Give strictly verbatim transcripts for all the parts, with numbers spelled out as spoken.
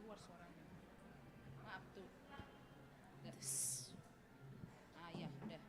Keluar suaranya. Maaf tuh. Udah. Tes. Ah, iya, udah.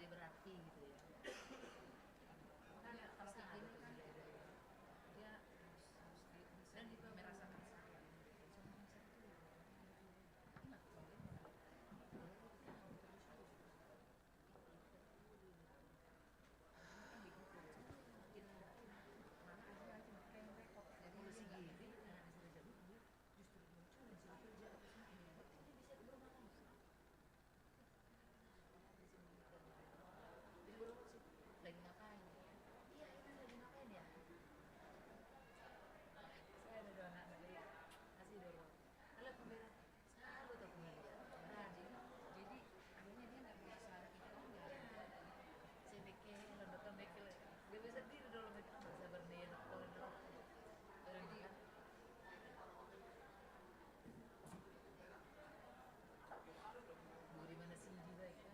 Berarti gitu ya. Makanya kalau kayak gini kan dia harus, harus di-, bisa di-, merasakan sayang. Ingat, kalau dia mau, kalau dia mau, lagi ngapain? Iya, ini lagi ngapain ya? Saya ada dua anak, masih dulu. Halo, Pembela. Selalu tuh gue lihat. Rajin. Jadi, akhirnya dia nggak bisa ikut lomba. Saya mikir, lomba tuh mikir, nggak bisa diri dulu, mikir, "Ah, sabar nih, anak gue dulu." Baru makan. Mau di mana sih, di baik kan?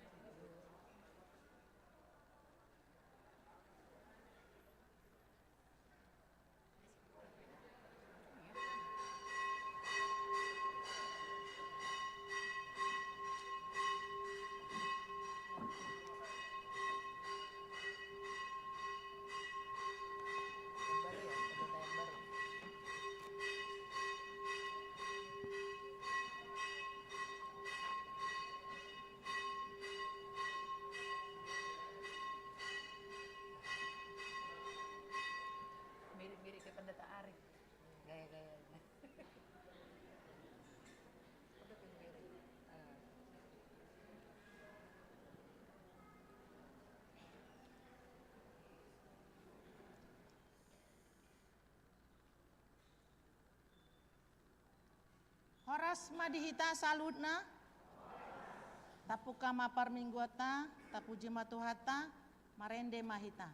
Mirip-mirip kayak Pendeta Ari. Gaya-gayanya. Udah kayak gini. Ah. Horas ma di hita saluhutna. Tampuk ma parmingguanta, tapuji ma Tuhanta, marende ma hita.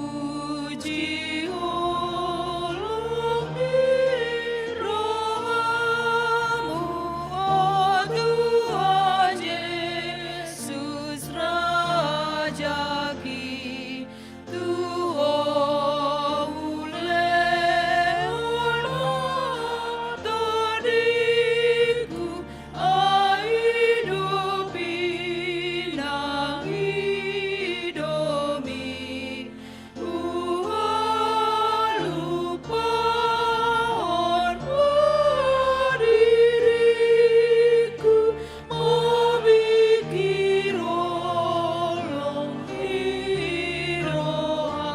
Hupuji Ho, holong ni rohaMu, o Tuhan Jesus Raja, tu Ho hulehon ma tondingku, ai dope nang idomi. Huhalupahon ma diringku, mamingkiri holong ni rohaMu.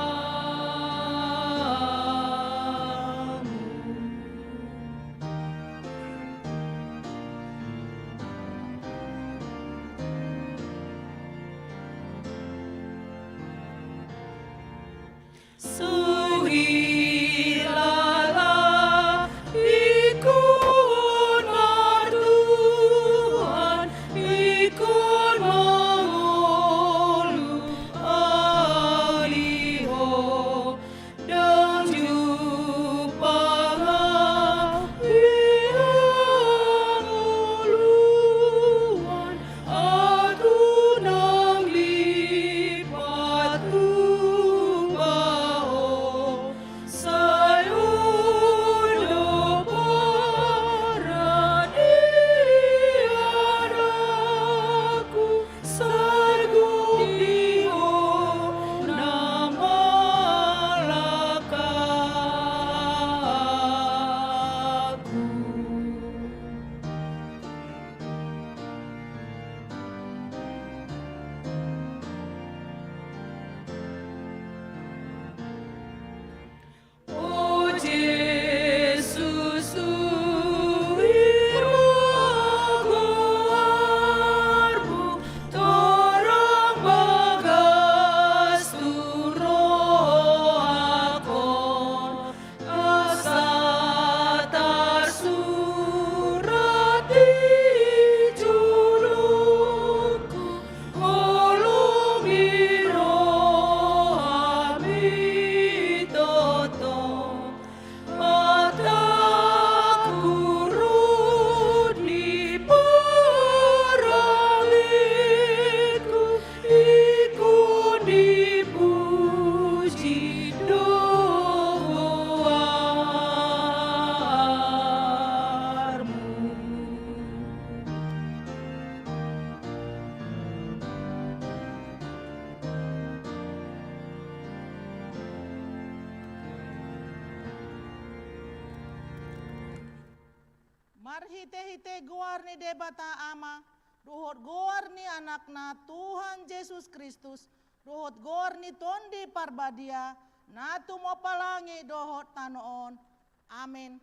Sahilala ingkon martuhan, ingkon mangolu, ai Ho ndang jumpang hangoluan, ahu ndang lipat tumba Ho. Hite-hite goar ni Debata Ama, dohot goar ni Anakna Tuhan Jesus Kristus, dohot goar ni Tondi Parbadia, na tumompa langit dohot tano on. Amen.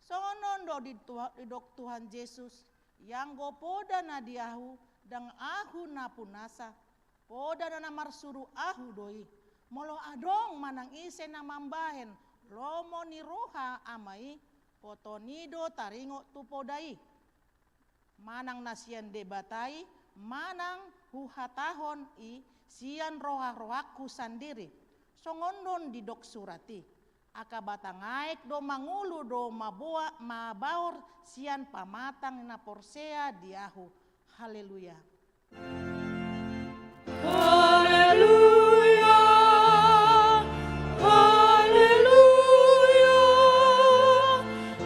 Songon on do di Tuha-, didok Tuhan Jesus, ianggo poda na di ahu, ndang ahu na punasa, poda na marsuru ahu do i. Molo adong manang ise na mambahen lomo ni roha Ama i, poton i do taringot tu poda i. Manang na sian Debata i, manang huhatahon i sian roha-rohangku sandiri. Songon on didok surat i. Angka batang aek do mangolu do maboa-, mabaor sian pamatang na porsea di ahu. Haleluya. Haleluya, haleluya,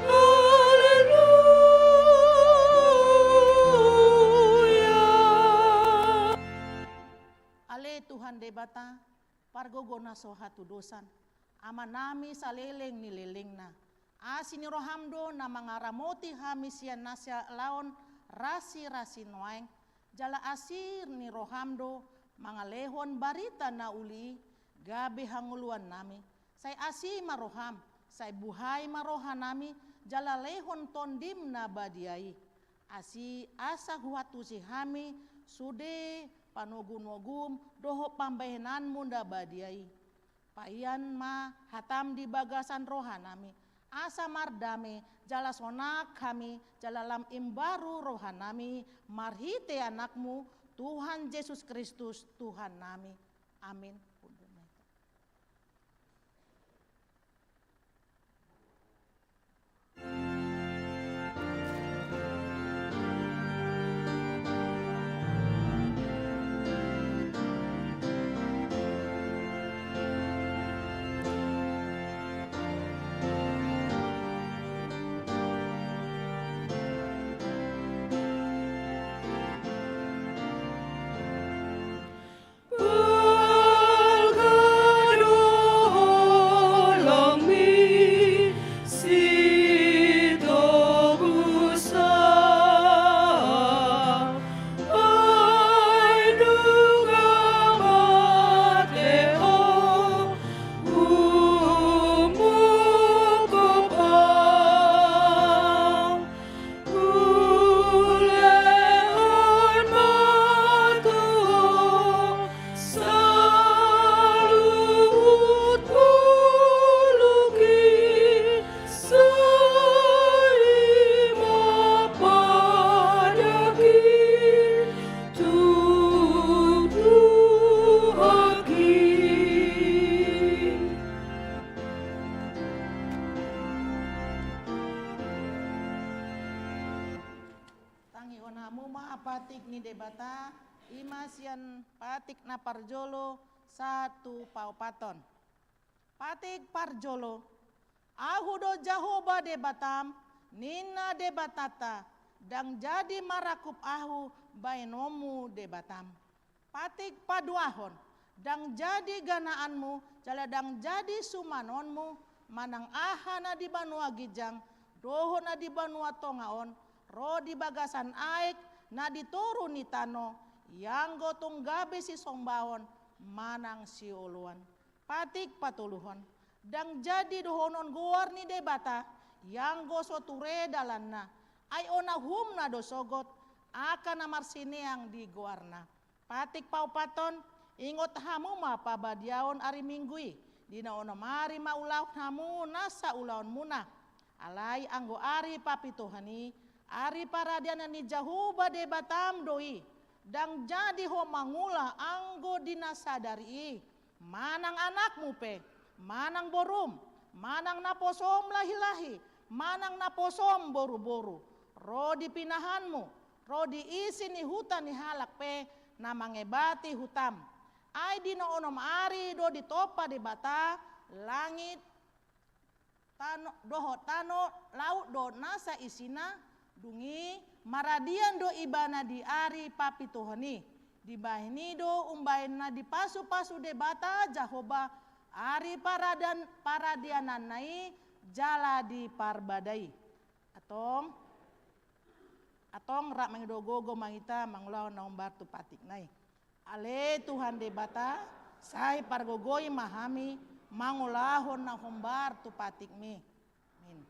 haleluya. Ale Tuhan Debata, pargogo na so hatudosan, Amanami saleleng ni lelengna. Asi ni roham do na mangaramoti hami sian nasa laon rasirasi nuaeng, jala asi ni roham do mangalehon barita na uli i gabe hangoluannami. Sai asi ma roham, sai buhai ma rohanami, jala lehon Tondim na badia i. Asi asa huantusi hami sude panogu-nogum dohot pambahenanmu na badia i. Paihon ma hatam di bagasan rohanami, asa mardame jala sonang hami jala lam imbaru rohanami marhite Anakmu, Tuhan Jesus Kristus, Tuhannami. Amin. Tangihon hamu ma patik ni Debata, i ma sian patik na parjolo sahat tu paopathon. Patik parjolo. Ahu do Jahowa Debatam, ninna Debatanta, ndang jadi marangkup ahu baenonmu Debatam. Patik paduahon. Ndang jadi ganaanmu, jala ndang jadi sumanonmu, manang aha na di banua ginjang dohot na di banua tonga on, ro di bagasan aek na di toru ni tano, ianggo tung gabe sisombaon manang sioloan. Patik patoluhon. Ndang jadi dohonon goar ni Debata, ianggo so ture dalanna, ai ona uhumna do sogot angka na marsineang di goarna. Patik paopathon. Ingot hamu ma pabadiaon ari Minggu i, di na onom ari ma ulahon hamu nasa ulaonmuna. Alai anggo ari papituhon i, ari paradianan ni Jahowa Debatam do i, ndang jadi ho mangula anggo di na sadari i, manang anakmu pe, manang borum, manang naposom lahi-lahi, manang naposom boru-boru, ro di pinahanmu, ro di isi ni huta ni halak pe na mangebati hutam. Ai di na onom ari do ditompa Debata langit, tano, dohot tano, laut dohot nasa isina, dung i maradian do ibana di ari papituhon i. Dibahen i do umbahen na dipasu-pasu Debata Jahowa ari paradan-, paradiananna i jala diparbadai. Antong, antong rap mangido gogo ma hita mangulahon na hombar tu patikna i. Ale Tuhan Debata, sai pargogoi ma hami mangulahon na hombar tu patikmi. Amin.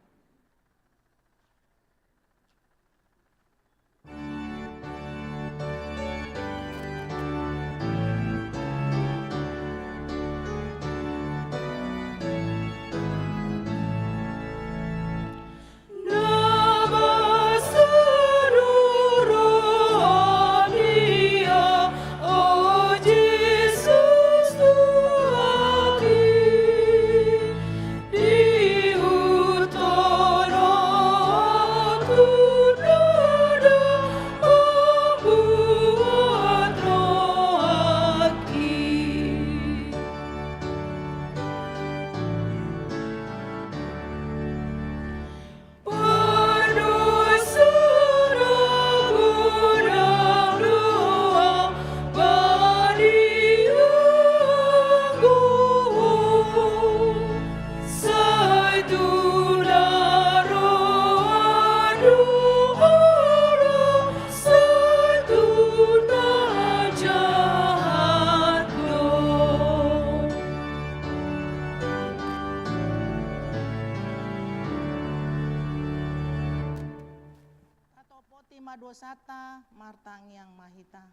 Tatopoti ma dosanta, martangiang ma hita.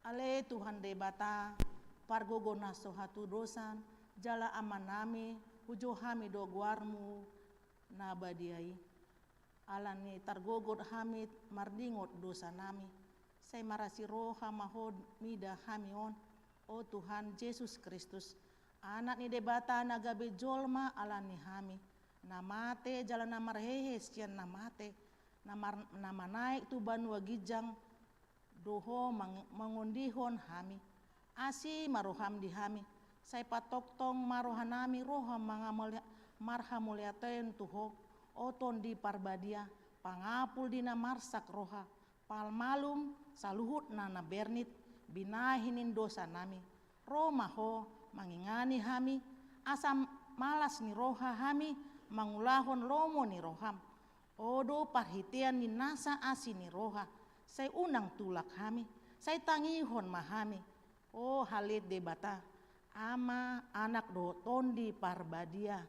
Ale Tuhan Debata, pargogo na so hatudosan, jala Amanami, pujo hami do goarmu na badia i. Ala ni targogot hami mardingot dosanami, sai marasi roha ma Ho mida hami on, o Tuhan Jesus Kristus, Anak ni Debata na gabe jolma ala ni hami, na mate jala na marhehe sian na mate, na mar-, na manaek tu banua ginjang, do Ho mang-, mangondihon hami. Asi ma roham di hami, sai patongtong ma rohanami roha mangamoli-, marhamauliateon tu Ho, o Tondi Parbadia, pangapul di na marsak roha, pamalum saluhutna na bernit, binahen ni dosanami. Ro ma Ho mangingani hami, asa malas ni roha hami mangulahon lomo ni roham. Ho do parhitean ni nasa asi ni roha, sai unang tulak hami, sai tangihon ma hami, o hale Debata, Ama, Anak dohot Tondi Parbadia.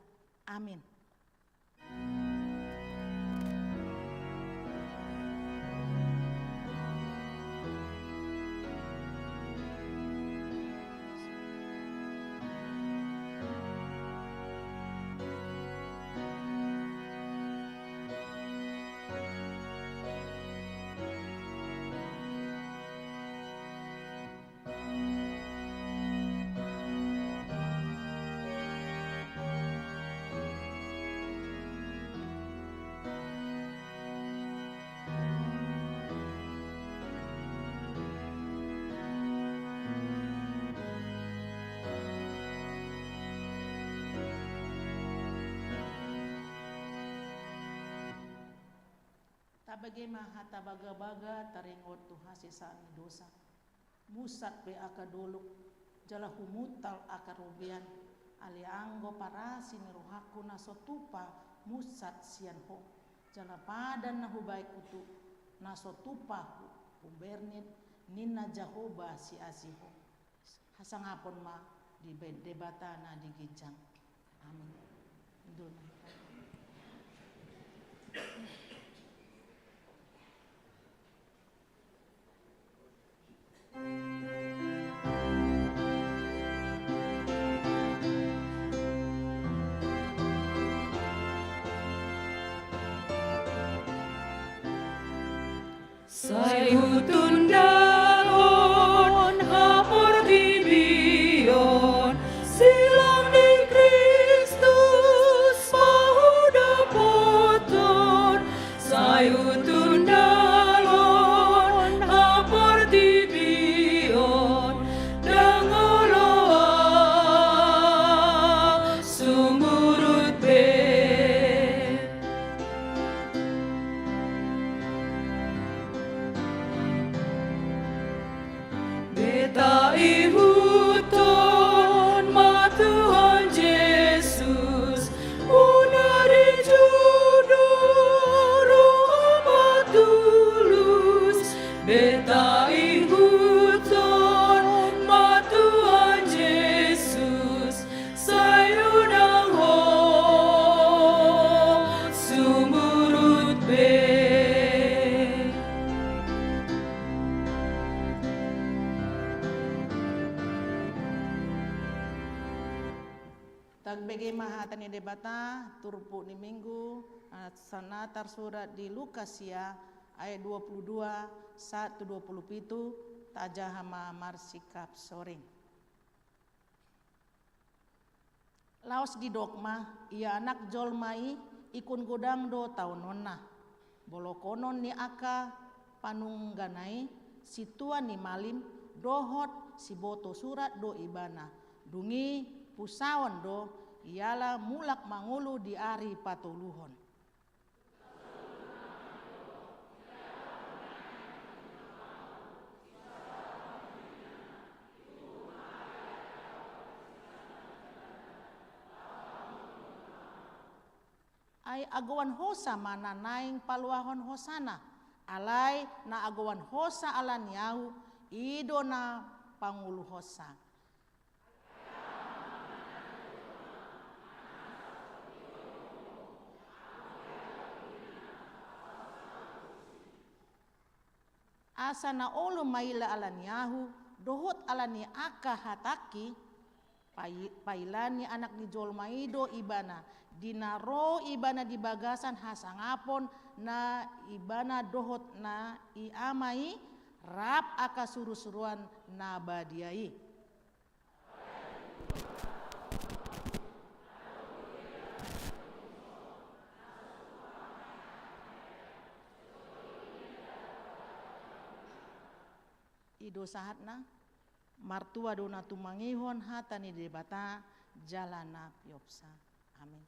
Amin. Tabege ma hata bagabaga taringot tu hasesaan ni dosa. Munsat pe angka dolok, jala humuntal angka robean, alai anggo parasi ni rohangku na so tupa munsat sian Ho, jala padan na hubahen tu na so tupa hu-, hubernit, ninna Jahowa siasi Ho. Hasangapon ma dibahen Debata na di ginjang. Amin. Indul ma hita. Sai hutundalhon haportibion, silang ni Kristus ma hudapothon. Sai hutundalhon haportibion, ndang oloan sumurut be. Tagbege ma hata ni Debata, turpuk ni Minggu, ah, sana tarsurat di Lukas sia, ayat dua puluh dua sahat tu dua puluh pitu, tajaha ma marsikap soring. Laos didok ma, ia Anak Jolma i ingkon godang do taononna. Bolokonon ni angka panunggana i, sintua ni malim, dohot siboto surat do ibana. Dung i pusaon do, iala mulak mangolu di ari patoluhon. Ai agoan hosa ma na naeng paluahon hosana, alai na agoan hosa ala ni ahu, i do na pangoluhonsa. Asa na olo maila ala ni ahu, dohot ala ni angka hatangki, pai-, paila ni Anak ni Jolma i do ibana, di na ro ibana di bagasan hasangapon na ibana dohot na i Ama i, rap angka surusuruan na badia i. I do sahatna, martua do na tumangihon hata ni Debata, jala na piopsa. Amin.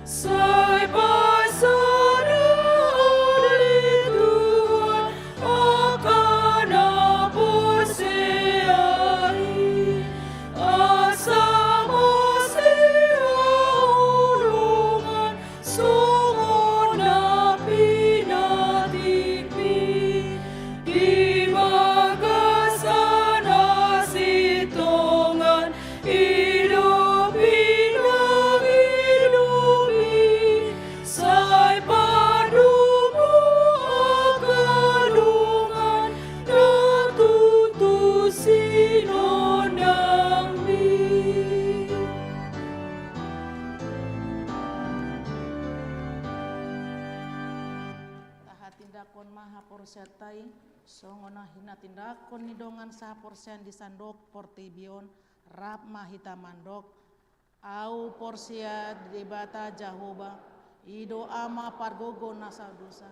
Sai pasahat ale Tuhan angka na porsea i, asa masihaholongan songon na pinatimpi di bagasan hasintongan i do pinangidomi, sai padomu angka dongan na tutu sinondangmi. Tahatindangkon ma haporseaonta i, songon na hinatindangkon ni dongan sahaporseaon di sandok portibi on, rap ma hita mandok: Ahu porsea di Debata Jahowa, i do Ama pargogo na sadosa,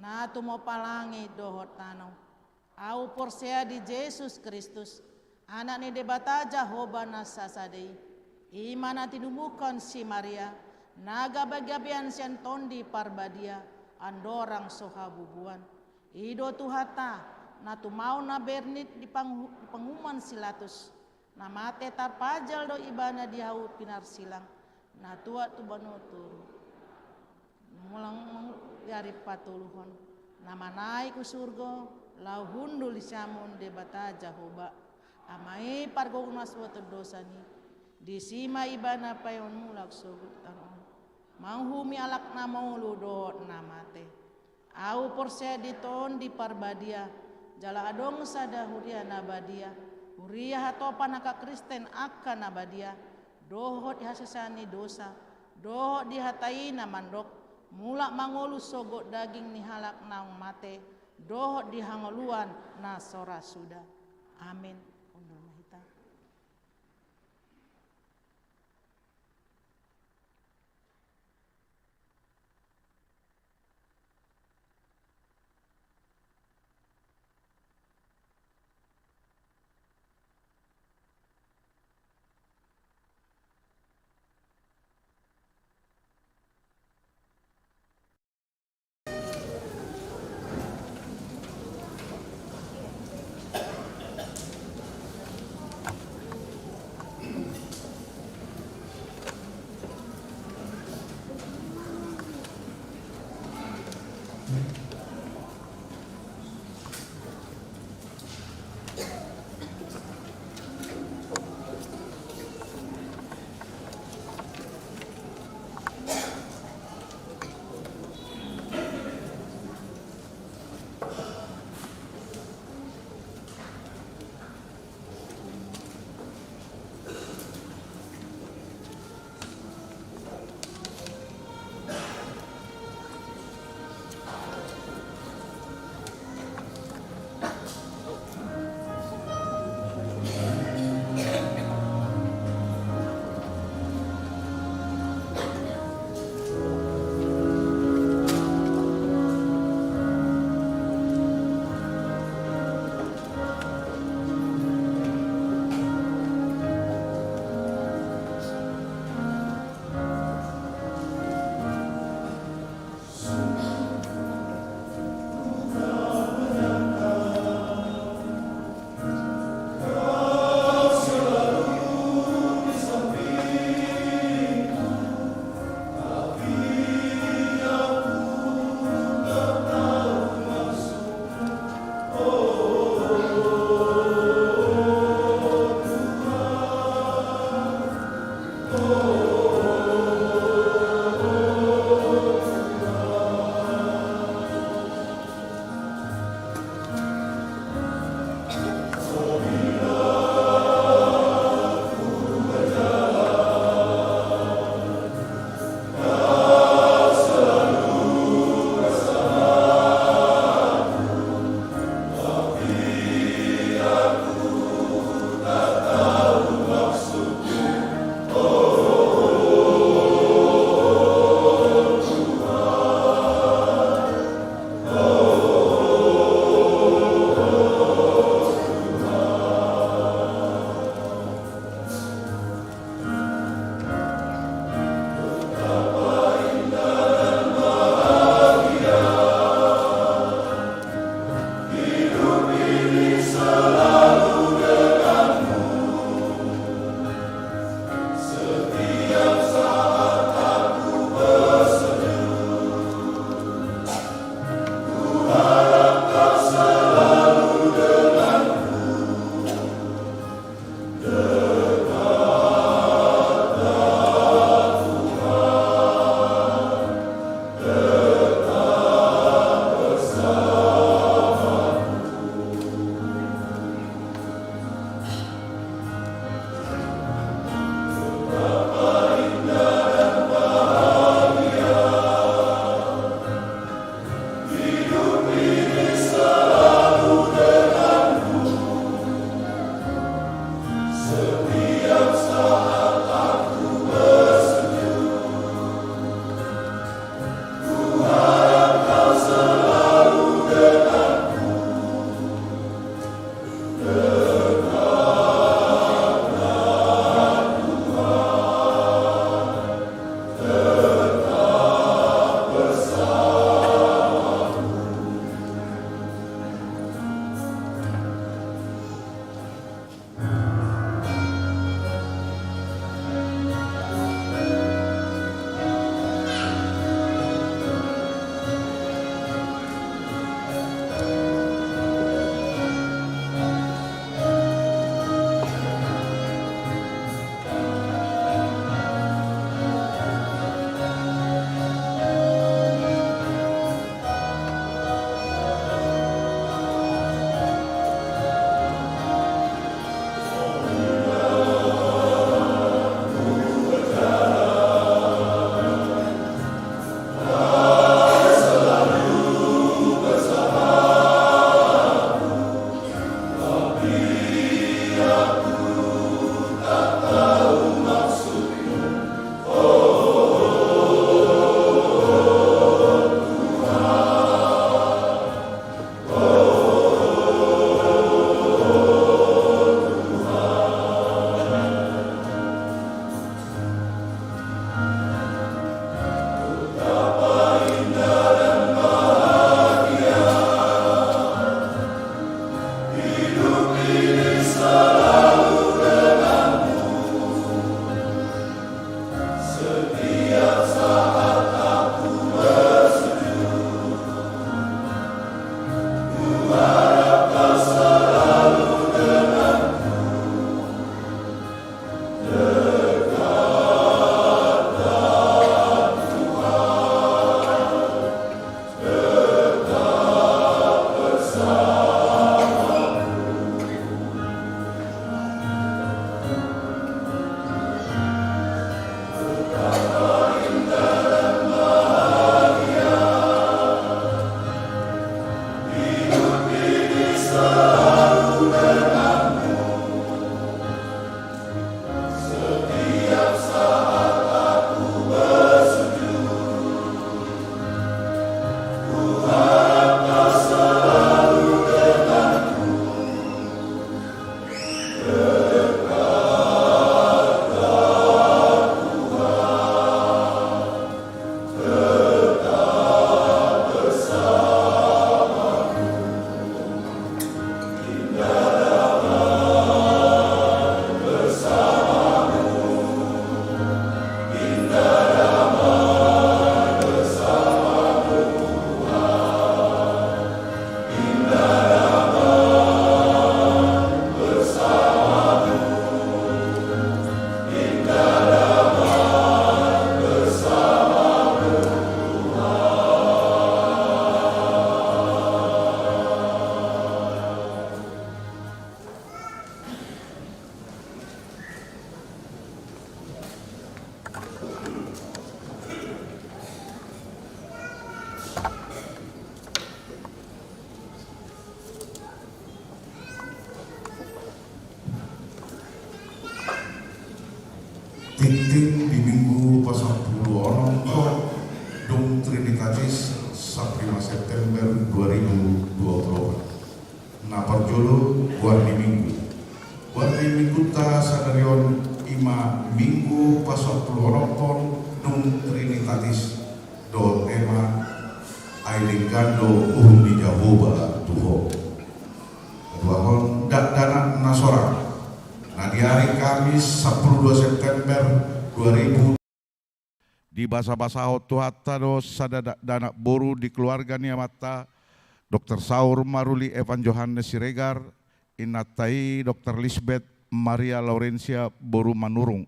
na tumompa langit dohot tano. Ahu porsea di Jesus Kristus, Anak ni Debata Jahowa na sasada i, i ma na tinumuhon si Maria, na gabegabean sian Tondi Parbadia, andorang so habubuhan. I do Tuhanta, na tumaon na bernit di pangu-, di panguhuman si Latus, na mate tarpajal do Ibana di hau pinarsilang, na tuat tu banua toru, molo mangolu di ari patoluhon, na manaek hu surgo, laho hundul di siamun Debata Jahowa, Ama i pargogo na so huboto dosa i. Disi ma Ibana paihutihut mulak sogot tu tano on, manguhumi halak na mangolu dohot na mate. Ahu porsea di Tondi Parbadia, jala adong sada huria na badia, huria hatopan angka Kristen angka na badia, dohot di hasesaan ni dosa, dohot di hata i na mandok, mulak mangolu sogot daging ni halak naung mate, dohot di hangoluan na so ra suda. Amen. Hundul ma hita. Tingting di Minggu pasampulu onom dung Trinitatis, sampulu lima September dua ribu dua puluh opat. Na parjolo, goar ni Minggu. Goar ni Minggunta sadari on i ma Minggu pasampulu onom dung Trinitatis, dohot tema, Ai denggan do uhum ni Jahowa tu ho. Paduahon dakdanak na sorang, na di ari Kamis sampulu dua September dua ribu. Dibasabasahon Tuhanta do sada dakdanak boru di keluarga ni amanta, Doktor Saur Maruli Evan Johannes Siregar, inanta i Doktor Lisbeth Maria Laurencia boru Manurung,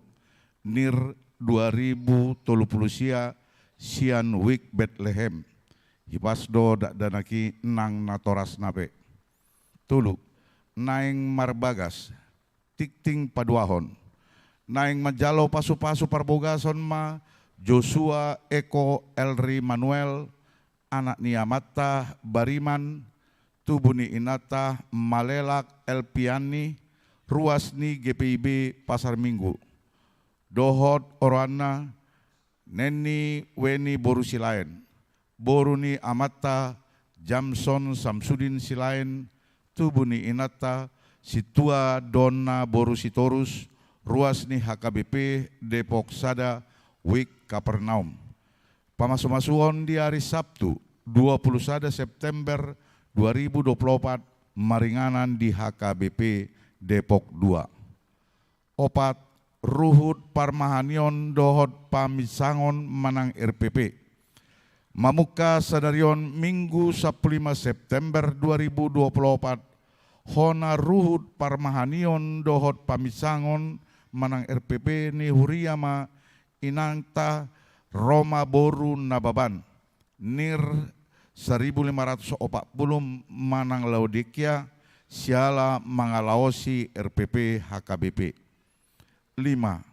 nir dua ribu tolu pulu sia, sian Wijk Betlehem. Hipas do dakdanak i nang natorasna pe. Tolu, naeng marbagas. Tingting paduahon, naeng manjalo pasupasu parbogason ma Joshua Eko Elri Manuel, anak ni amanta Bariman, tubu ni inanta Malelak Elpiani, ruas ni G P I B Pasar Minggu, dohot oroanna, Nenni Weni boru Silaen, boru ni amanta Jamson Samsudin Silaen, tubu ni inanta Sintua Donna boru Sitorus, ruas ni H K B P Depok Sada, Wijk Kapernaum. Pamasumasuon di ari Sabtu, dua pulu sada September dua ribu dua pulu opat, maringanan di H K B P Depok Dua. Opat, ruhut parmahanion dohot paminsangon manang R P P. Mamungka sadari on Minggu sampulu lima September dua ribu dua pulu opat, hona ruhut parmahanion dohot paminsangon manang R P P ni huria ma inanta Roma boru Nababan, nir saribu lima ratus opat pulu manang Laodikia, siala mangalaosi R P P H K B P. Lima,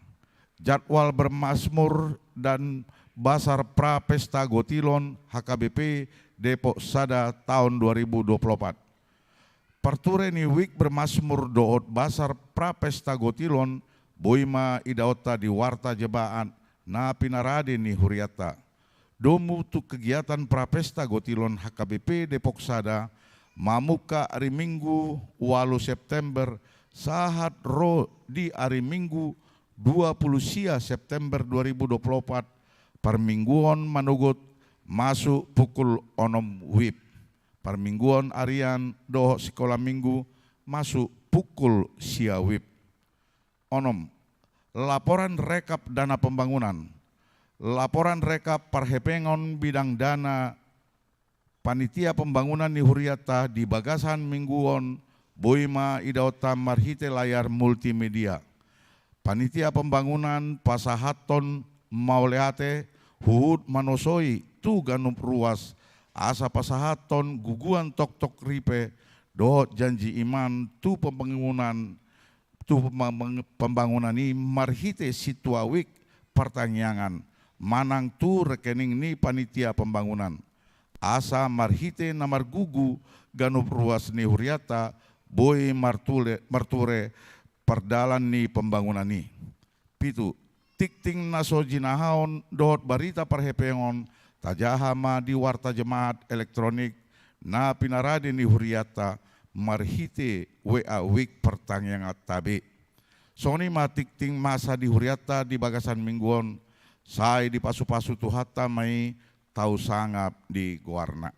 jadwal bermazmur dan basar prapesta gotilon H K B P Depok Sada taon dua ribu dua pulu opat. Parture ni Wijk Bermazmur dohot basar prapesta gotilon boi ma idaonta di warta jemaat na pinarade ni hurianta. Domu tu kegiatan prapesta gotilon H K B P Depok Sada, mamungka ari Minggu ualu September sahat ro di ari Minggu dua pulu sia September dua ribu dua pulu opat, parmingguon manogot masuk pukul onom wib. Parmingguon arian dohot sikola minggu masuk pukul sia wib. Onom, laporan rekap dana pembangunan. Laporan rekap parhepengon bidang dana panitia pembangunan ni hurianta di bagasan minggu on boi ma idaonta marhite layar multimedia. Panitia pembangunan pasahathon mauliate huhut manosoi tu ganup ruas, asa pasahathon guguan toktok ripe dohot janji iman tu pembangunan, tu pembangun-, pembangunan i marhite sintua wik partangiangan manang tu rekening ni panitia pembangunan, asa marhite na margugu ganup ruas ni hurianta boi martule-, marture pardalan ni pembangunan i. Pitu, tingting na so jinahaon dohot barita parhepengon tajaha ma di warta jemaat elektronik na pinarade ni hurianta marhite W A wik partangianganta be. Songon i ma tingting masa di hurianta di bagasan minggu on, sai dipasupasu Tuhanta ma i, tau sangap di goarna.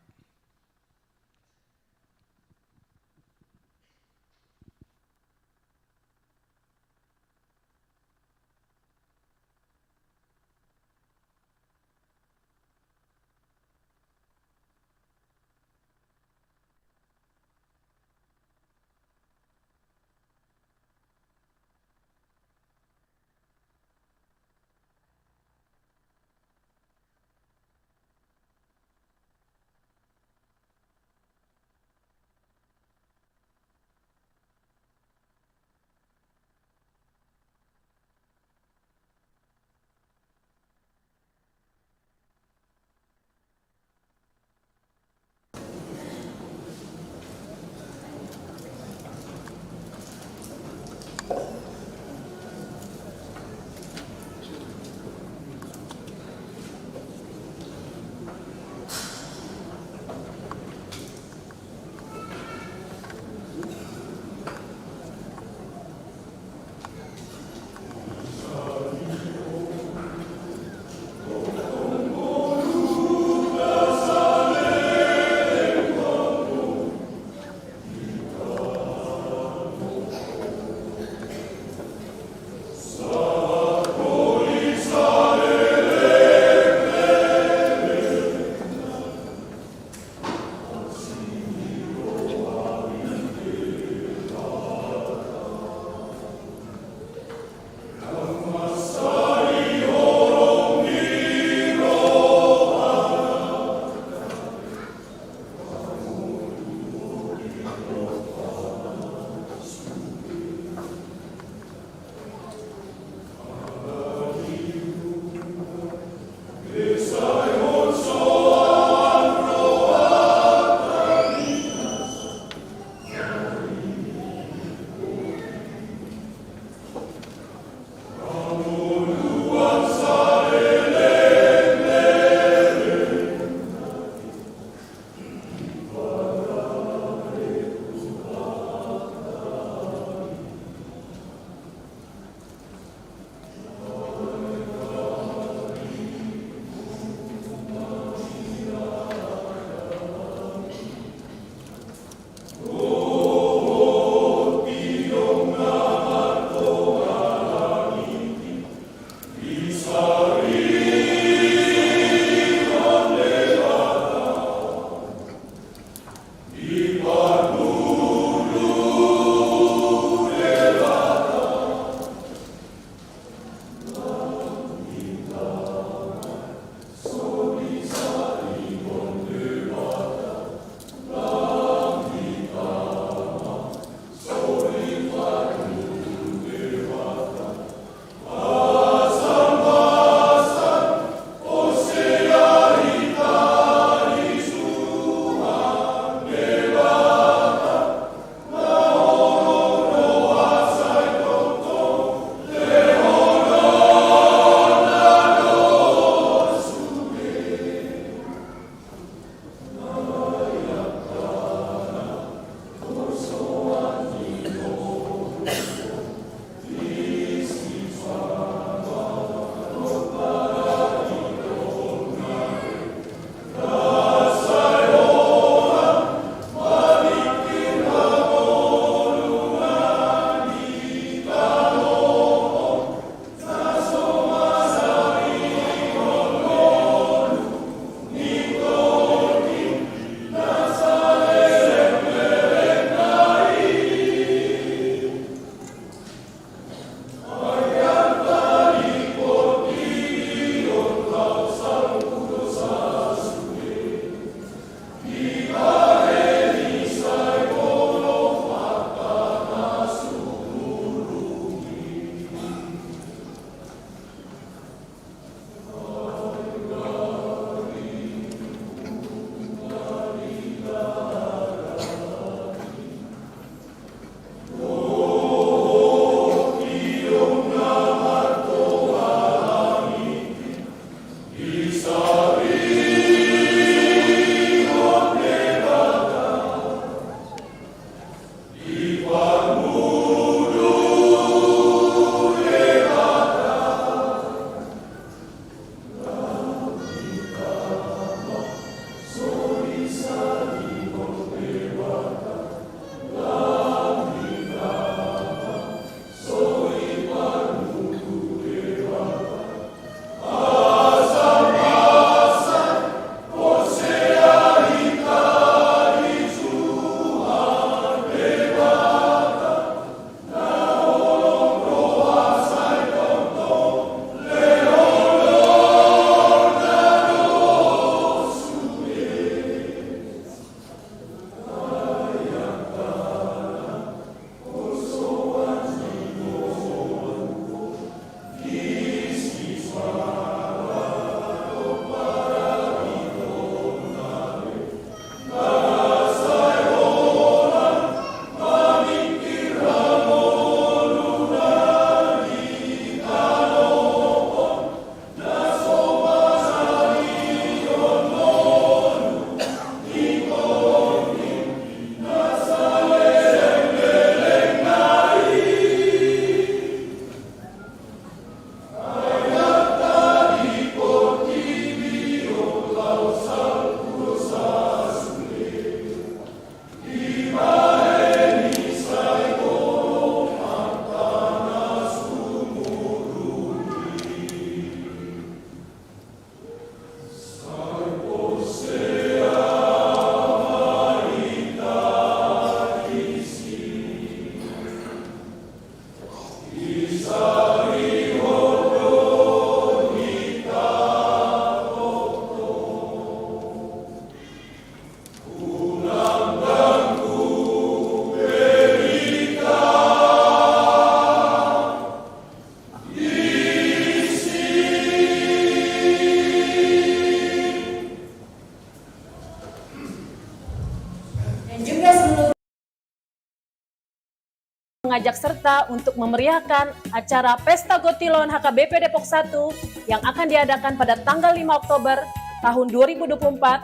Ajak serta untuk memeriahkan acara Pesta Gotilon H K B P Depok satu yang akan diadakan pada tanggal lima Oktober tahun dua ribu dua puluh empat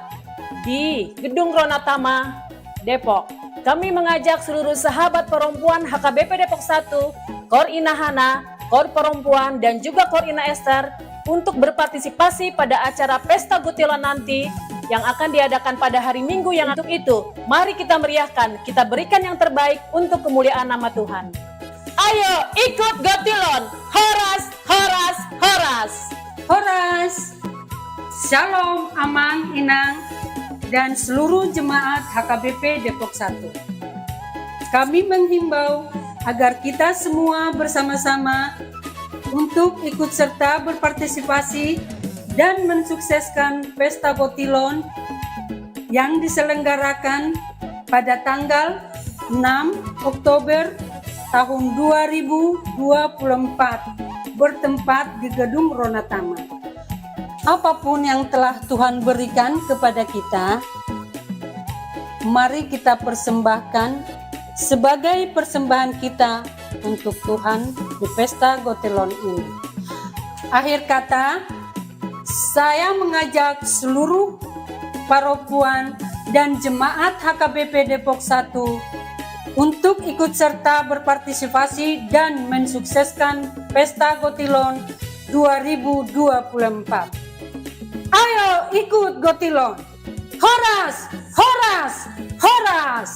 di Gedung Ronatama, Depok. Kami mengajak seluruh sahabat perempuan H K B P Depok satu, Kor Ina Hana, Kor Perempuan, dan juga Kor Ina Esther untuk berpartisipasi pada acara Pesta Gotilon nanti yang akan diadakan pada hari Minggu yang untuk itu. Mari kita meriahkan, kita berikan yang terbaik untuk kemuliaan nama Tuhan. Ayo ikut Gotilon, horas, horas, horas. Horas. Shalom, Amang, Inang, dan seluruh jemaat H K B P Depok satu. Kami menghimbau agar kita semua bersama-sama untuk ikut serta berpartisipasi dan mensukseskan Pesta Gotilon yang diselenggarakan pada tanggal enam Oktober tahun dua ribu dua puluh empat, bertempat di Gedung Ronatama. Apapun yang telah Tuhan berikan kepada kita, mari kita persembahkan sebagai persembahan kita untuk Tuhan di Pesta Gotilon ini. Akhir kata, saya mengajak seluruh paropuan dan jemaat H K B P Depok satu untuk ikut serta berpartisipasi dan mensukseskan Pesta Gotilon dua ribu dua puluh empat. Ayo ikut Gotilon. Horas, horas, horas.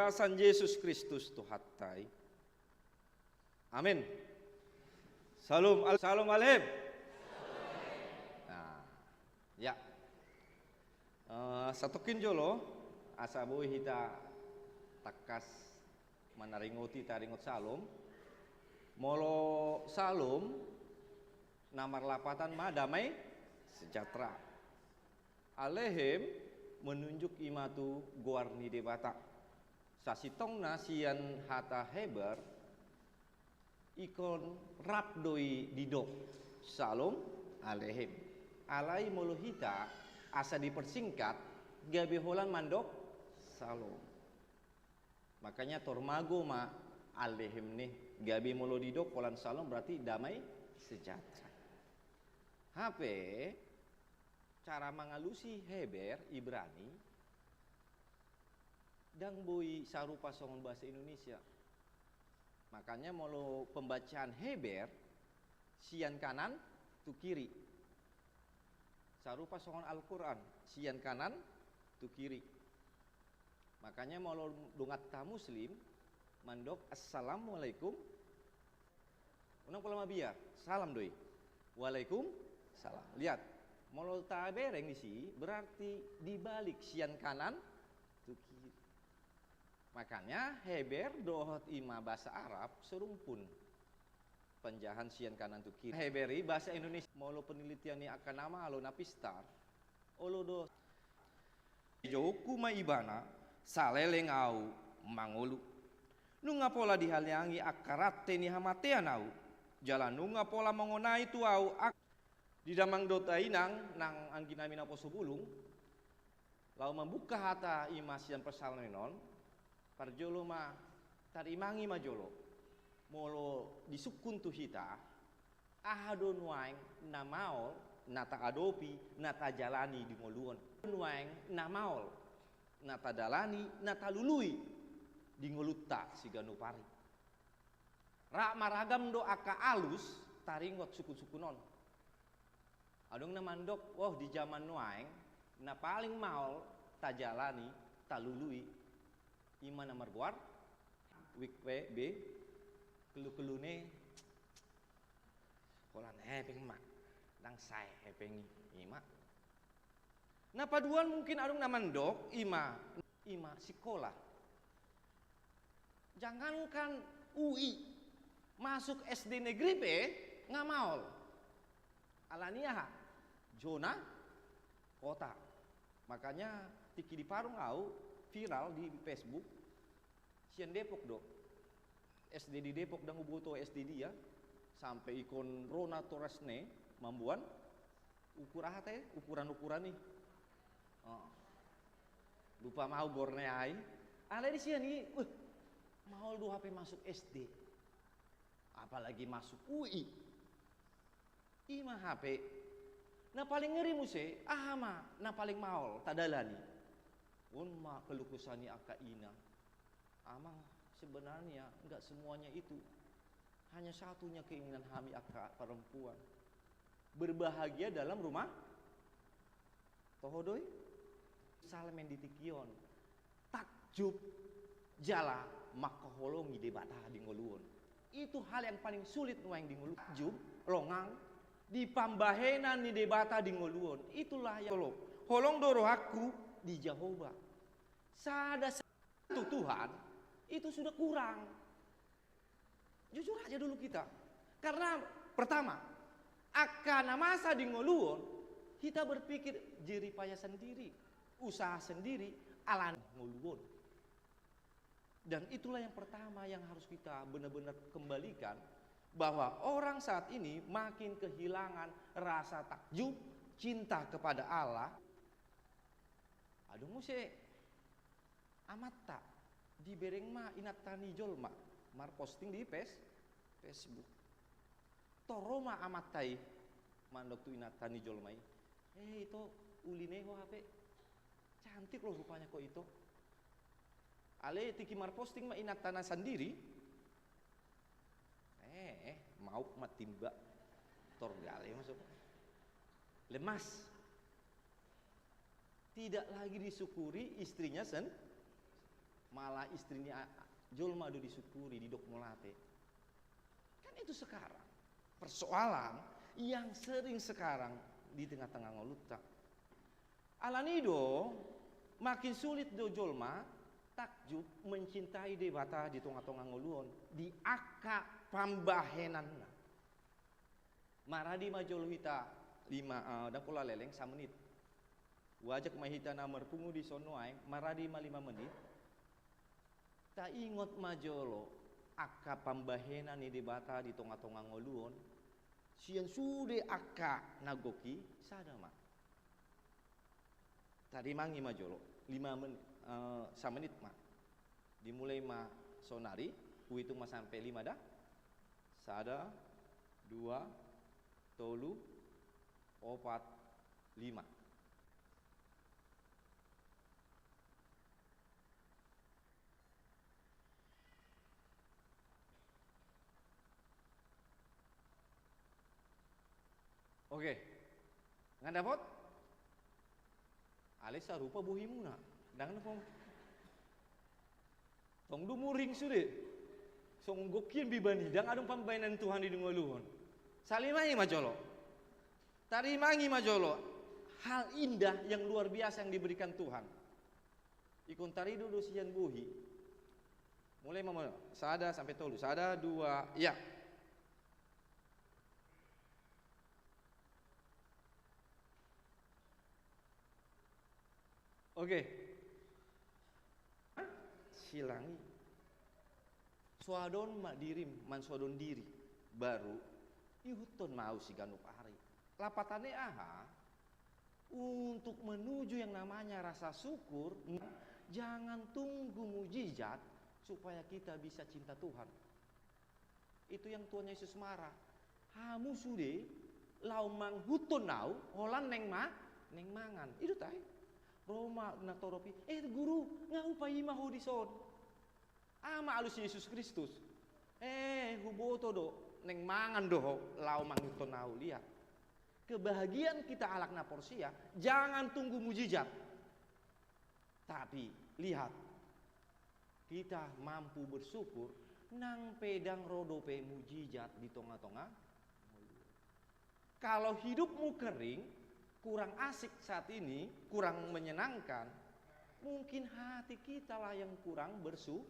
Bagasan Jesus Kristus Tuhanta i. Amin. Salom, al-, salom aleichem. Nah, ya. Eh, satongkin jolo, asa boi hita tangkas manaringoti taringot salom. Molo salom, na marlapatan ma damai sejahtera. Aleichem menunjuk i ma tu goar ni Debata. Sasintongna sian hata Heber, ingkon rap do i didok, Salom Aleichem. Alai molo hita, asa dipersingkat, gabe holan mandok, Salom. Makanya tormago ma Aleichem ni, gabe molo didok holan Salom berarti damai sejahtera. Hape, cara mangalusi Heber, Ibrani, ndang boi sarupa songon bahasa Indonesia. Makanya molo pembacaan Heber, sian kanan tu kiri. Sarupa songon Al-Quran, sian kanan tu kiri. Makanya molo donganta Muslim, mandok, "Assalamualaikum." Unang pola mabiar, salam do i. Waalaikumsalam. Lihat, molo tabereng disi, berarti dibalik sian kanan tu kiri. Makanya Heber dohot i ma bahasa Arab serumpun. Panjahan sian kanan tu kiri. Heber i bahasa Indonesia. Molo penelitian ni angka na malo na pistar, olo do. Dijouhonku ma ibana, saleleng ahu mangolu. Nunga pola dihaliangi angka rante ni hamatean ahu, jala nunga pola mangonai tu ahu ang-, di damang dohot dainang nang anggi nami naposo bulung, laho mambuka hata i ma sian Psalmen on, parjolo ma tarimangi ma jolo. Molo disungkun tu hita, aha do nuaeng na maol, na taadopi, na tajalani di ngolu on. Nuaeng na maol, na tadalani, na talului di ngolunta siganup ari. Ra maragam do angka alus taringot sungkun-sungkun on. Adong na mandok, oh, di jaman nuaeng, na paling maol tajalani, talului, i ma na margoar, wik pe be, kelu-kelune, holan hepeng ma, ndang sae hepeng i, i ma. Na paduan mungkin adong na mandok, i ma, i ma sikola. Jangankan U I, masuk S D negeri pe nga maol. Alani aha? Zona kota. Makanya tingki di Parung ahu viral di Facebook, sian Depok do. S D di Depok, ndang huboto S D dia, sampe ingkon ro natorasna mamboan ukur aha te, ukuran-ukuran i. Oh. Lupa ma ahu goarna i. Alai di sian i, weh, maol do hape masuk S D. Apalagi masuk U I. I ma hape. Na paling ngeri muse, aha ma na paling maol tadalani? On ma keluh kesah ni angka ina. Amang, sebenarnya nggak semuanya itu. Hanya satunya keinginan hami angka perempuan. Berbahagia dalam rumah. Toho do i? Psalmen di tingki on takjub jala mangkaholongi Debata di ngolu on. Itu hal yang paling sulit nuaeng di ngolu. Takjub, longang, di pambahenan ni Debata di ngolu on. Itulah yang holong. Holong do rohangku di Jahowa. Sada satu Tuhan, itu sudah kurang. Jujur aja dulu kita. Karena pertama, angka na masa di ngolu on, hita berpikir jeripaya sendiri, usaha sendiri, alani ngolu on. Dan itulah yang pertama yang harus kita benar-benar kembalikan, bahwa orang saat ini makin kehilangan rasa takjub, cinta kepada Allah. Adong muse amanta, dibereng ma inanta ni jolma marposting di Face-, Facebook. Tor ro ma amanta i mandok tu inanta ni jolma i, "Eh, ito, uli ni ho hape. Cantik lo rupanya ko ito." Alai tingki marposting ma inantana sandiri. Eh, eh, mauk ma timba. Tor gale masuk. Lemas. Tidak lagi disyukuri istrinya sen-, Malah istri ni a-, jolma do disukuri, didok mauliate. Kan itu sekarang persoalan yang sering sekarang di tengah-tengah ngolunta. Alani do, makin sulit do jolma takjub mencintai Debata di tonga-tonga ngolu on, di angka pambahenanna. Maradi ma jolo hita lima, eh, ndang pola leleng, samenit. Huajak ma hita na marpungu dison nuaeng, maradi ma lima menit. Taingot ma jolo angka pambahenan ni Debata di tonga-tonga ngolu on, sian sude angka na gok i, sada ma. Tarimangi ma jolo, lima menit, eh, samenit ma. Dimulai ma sonari, huitung ma sampe lima da. Sada, dua, tolu, opat, lima. Oke. Nga dapot? Alai sarupa bohimuna. Ndang na pom. Tong do muring sude. Songon gok hian be bani, ndang adong pambahenan Tuhan di ngolu on. Salimangi ma jolo. Tarimangi ma jolo hal indah yang luar biasa yang diberikan Tuhan. Ingkon taridu do sian bohi. Mulai ma, sada sampe tolu. Sada, dua, ya. Oke. Silang i. Soadon ma dirim, mansoadon diri. Baru ihuthon ma au siganup ari. Lapatanna aha? Untuk menuju yang namanya rasa syukur, jangan tunggu mujizat supaya kita bisa cinta Tuhan. Itu yang Tuhan Yesus marah. Hamu sude laho mangihuthon au, holan naeng ma-, naeng mangan. I do tahe. Ro ma natorop i, "Eh, Guru, nga hupaima ho dison." Aha ma alus Yesus Kristus? "Eh, huboto do, naeng mangan do ho, laho mangihuthon au." Lihat. Kebahagiaan kita halak na porsea, jangan tunggu mujizat. Tapi, lihat, kita mampu bersyukur, nang pe ndang ro dope mujizat di tonga-tonga. Kalau hidupmu kering, kurang asik saat ini, kurang menyenangkan, mungkin hati kita lah yang kurang bersu-,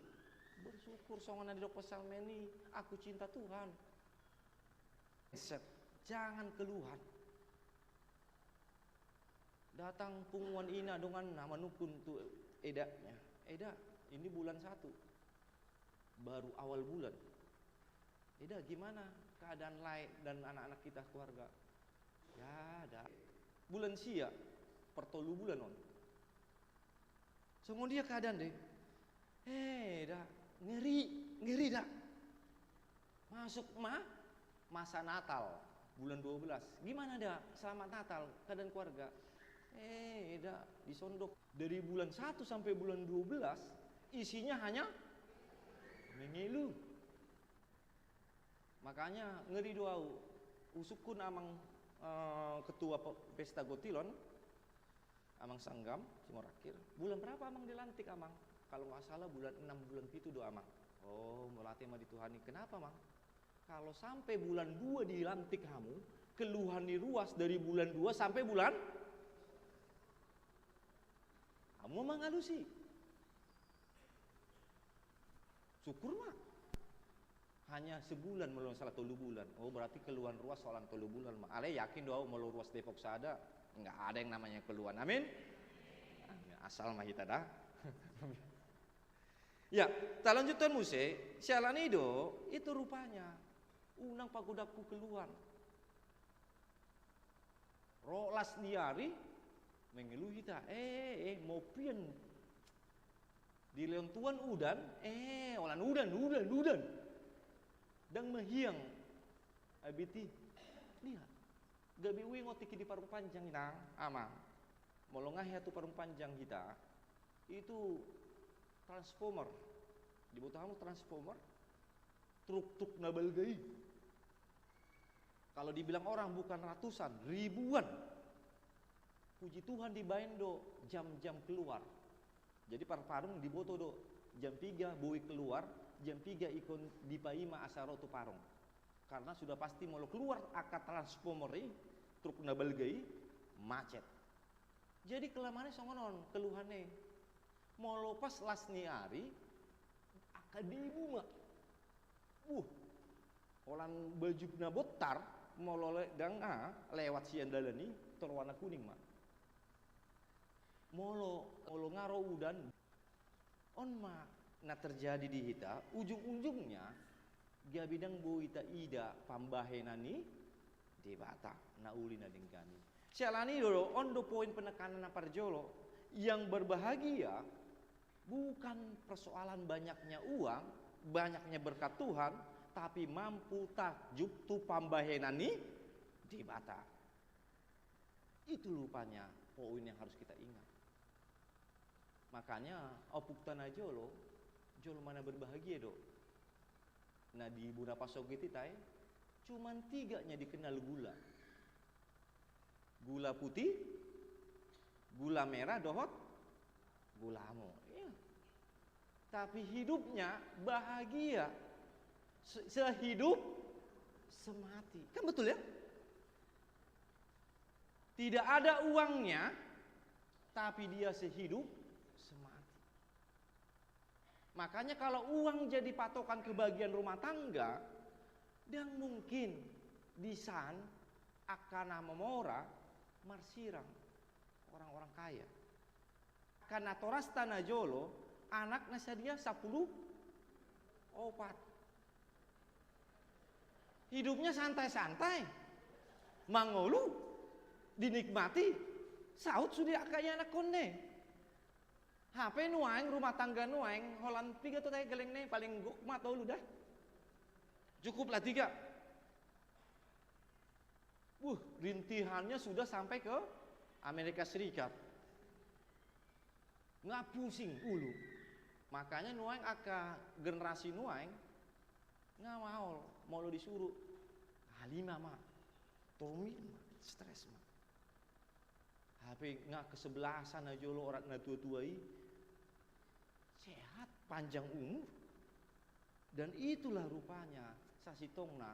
bersyukur. Songon na didok psalmen i, "Aku cinta Tuhan." Set, jangan keluhan. Datang punguan ina donganna manungkun tu edaknya. "Edak, ini bulan satu. Baru awal bulan. Edak, gimana keadaan lae dan anak-anak kita, keluarga?" "Ya, Dak. Bulan sia, partolu bulan on." Songon dia keadaan deh. Eh, Dak, ngeri, ngeri, Dak. Masuk ma-, masa Natal, bulan dua belas. "Gimana, Dak? Selamat Natal, keadaan keluarga?" Eh, Dak, disondok. Dari bulan satu sampai bulan dua belas, isinya hanya mengeluh. Makanya ngeri do au, husungkun amang, eh, ketua pe-, pesta gotilon, Amang Sanggam, Simorakir. "Bulan berapa, Amang, dilantik, Amang?" "Kalau nggak salah bulan enam, bulan pitu do, Amang." "Oh, mauliate ma di Tuhan i." "Kenapa, Mang?" "Kalau sampai bulan dua dilantik hamu, keluhan ni ruas dari bulan dua sampai bulan, hamu mangalusi." Syukur ma. Hanya sebulan, molo salah tolu bulan. Oh, berarti keluhan ruas soal tolu bulan ma. Alai yakin do au molo ruas Depok sada, nggak ada yang namanya keluhan. Amin. Amin. Asal ma hita da. Ya, talanjuthon muse, siala ni i do, itu rupanya. Unang pagodangku keluhan. Ro las ni ari, mengeluh hita, eh, eh, maupian. Dilehon Tuhan udan, eh, holan udan, udan, udan. Ndang mahiang. Abiti, lihat. Gabe uingot tingki di Parung Panjang, Inang, Amang. Molo nga hea tu Parung Panjang hita, itu transformer. Diboto hamu transformer? Truk-truk na balga i. Kalau dibilang orang bukan ratusan, ribuan. Puji Tuhan, dibaen do jam-jam keluar. Jadi parparung diboto do Jam piga boi keluar, jam piga ingkon dipaima asa ro tu Parung. Karena sudah pasti molo keluar angka transformer i, truk na balga i, macet. Jadi kelemahannya songon on, keluhannya. Molo pas las ni ari, angka debu ma. Buh, holan baju na bontar, molo le-, dang, ah, lewat sian dalan i, tor warna kuning ma. Molo, molo nga ro udan, on ma na terjadi di hita, ujung-ujungnya gabe dang boi taida pambahenan ni Debata na uli na denggan i. Siala ni do, on do poin penekanan na parjolo, yang berbahagia bukan persoalan banyaknya uang, banyaknya berkat Tuhan, tapi mampu takjub tu pambahenan ni Debata. Itu rupanya poin yang harus kita ingat. Makanya ompungta na jolo, jolma na berbahagia do. Na di bona pasogit i tahe, cuman tiga nya dikenal gula. Gula putih, gula merah, dohot gula amo. Iya. Tapi hidupnya bahagia. Se-, sehidup semati. Kan betul ya? Tidak ada uangnya, tapi dia sehidup semati. Makanya kalau uang jadi patokan kebahagiaan rumah tangga, dang mungkin disan angka na mamora marsirang orang-orang kaya. Angka natorasta na jolo, anakna sadia? Sampulu opat. Hidupnya santai-santai, mangolu, dinikmati, saut sude angka ianakhonna. Hape nuaeng rumah tangga nuaeng, holan piga do tahe gellengna i, paling gok ma tolu da. Cukuplah tiga. Buh, rintihannya sudah sampai ke Amerika Serikat. Nga pusing ulu. Makanya nuaeng angka generasi nuaeng nga maol, molo disuru, ah, lima ma, tormil ma, stres ma. Hape nga kesebelasan na jolo orang na tua-tua i sehat, panjang umur. Dan itulah rupanya sasintongna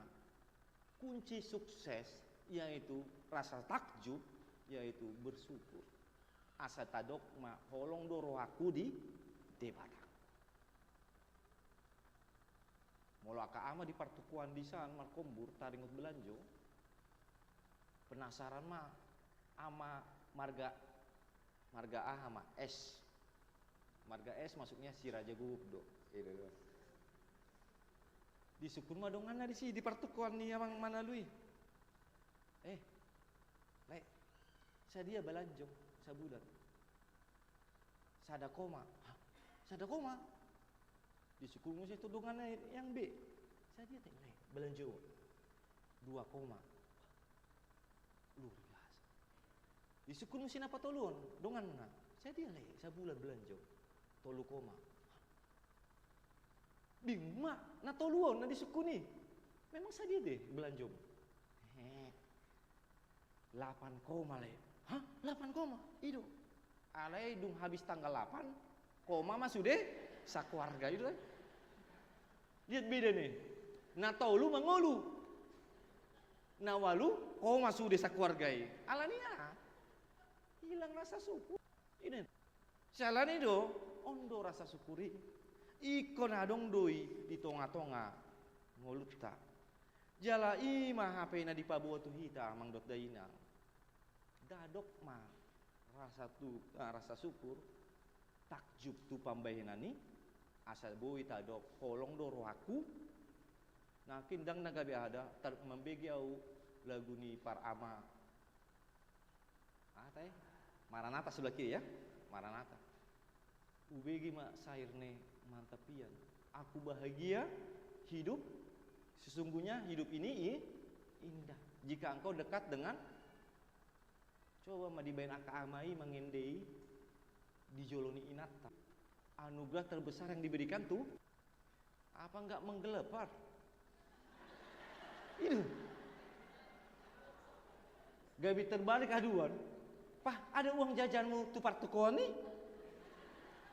kunci sukses, yaitu rasa takjub, yaitu bersyukur. Asa tadok ma, holong do rohangku di Debata. Molo angka ama di partukuan disan markombur taringot belanjo, penasaran ma ama marga, marga aha ma, S. Marga S maksudnya si Raja Guguk do. Disungkun ma donganna disi di partukuan ni amang Manalu i. Eh, Le, sadia balanjo sabulan? Sada koma. Hah? Sada koma? Disungkun muse tu donganna yang B. Sadia te, Le, balanjo? Dua koma. Luar biasa. Disungkun muse na patoluhon donganna. Sadia, Le, sabulan balanjo? Tolu koma. Bingung ma na tolu on na disungkun i. Memang sadia do balanjom? He. Lapan koma, Le. Hah? Lapan koma? I do. Alai dung habis tanggal lapan, koma ma sude sakeluarga, i do, eh. Lihat beda ni. Na tolu mangolu. Na ualu koma sude sakeluarga i. Alani aha? Hilang rasa syukur. I do. Siala ni do, on do rasa syukur i. Ingkon adong do i di tonga-tonga ngolunta. Jala i ma hape na dipaboa tu hita, amang dohot dainang. Dadok ma rasa tu, ah, rasa syukur, takjub tu pambahenan i, asa boi tadok holong do rohangku. Nangkin ndang na gabe aha da, tar-, mambege au lagu ni par ama. Aha tahe? Maranatha sebelah kiri ya. Maranatha. Ubege ma syair ni mantap nian. Aku bahagia hidup, sesungguhnya hidup ini i-, indah. Jika engkau dekat dengan, coba ma dibaen angka ama i mangendei di jolo ni inanta. Anugerah terbesar yang diberikan tuh Apa nggak menggelepar? Itu. Gabe terbalik haduan. Pah, ada uang jajanmu tu partukuan i?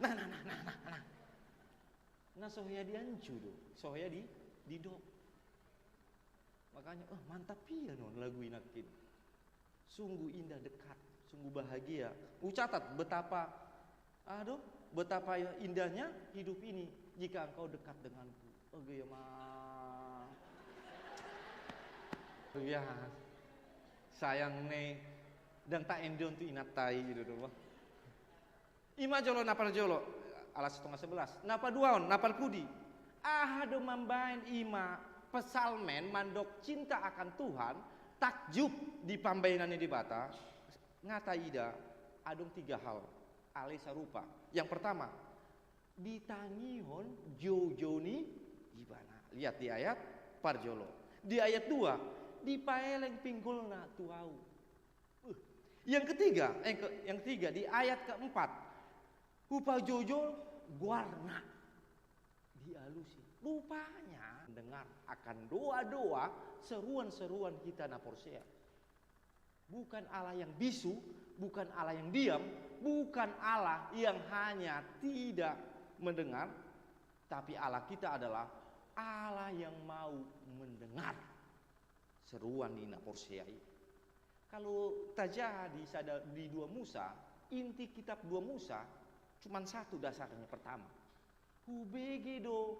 Nah, nah, nah, nah, nah, nah. Na so hea dianju do, so hea di, didok. Makanya, oh, mantap ia non lagu i nangkin. Sungguh indah, dekat, sungguh bahagia. Hucatat betapa, aduh, betapa indahnya hidup ini jika engkau dekat denganku. Oh, gaya ma. Luar biasa. Sayang ne, ndang taendon tu inanta i gitu do. I ma jolo na parjolo, alas tonga sebelas. Na paduahon, na parpudi. Aha do mambaen i ma psalmen mandok cinta akan Tuhan, takjub di pambaenan ni Debata, nga taida, adong tiga hal, alai sarupa. Yang pertama, ditangihon joujou ni Ibana. Lihat di ayat parjolo. Di ayat dua, dipaeleng pinggolna tu ahu. Uh, yang ketiga, eh, ke-, yang ketiga, di ayat keempat, hupajoujou goarna. Dialusi. Rupanya mendengar akan doa-doa, seruan-seruan hita na porsea. Bukan Allah yang bisu, bukan Allah yang diam, bukan Allah yang hanya tidak mendengar, tapi Allah kita adalah Allah yang mau mendengar seruan ni na porsea i. Kalau tajaha di sada, di dua Musa, inti kitab dua Musa cuman satu dasarnya. Pertama, hubege do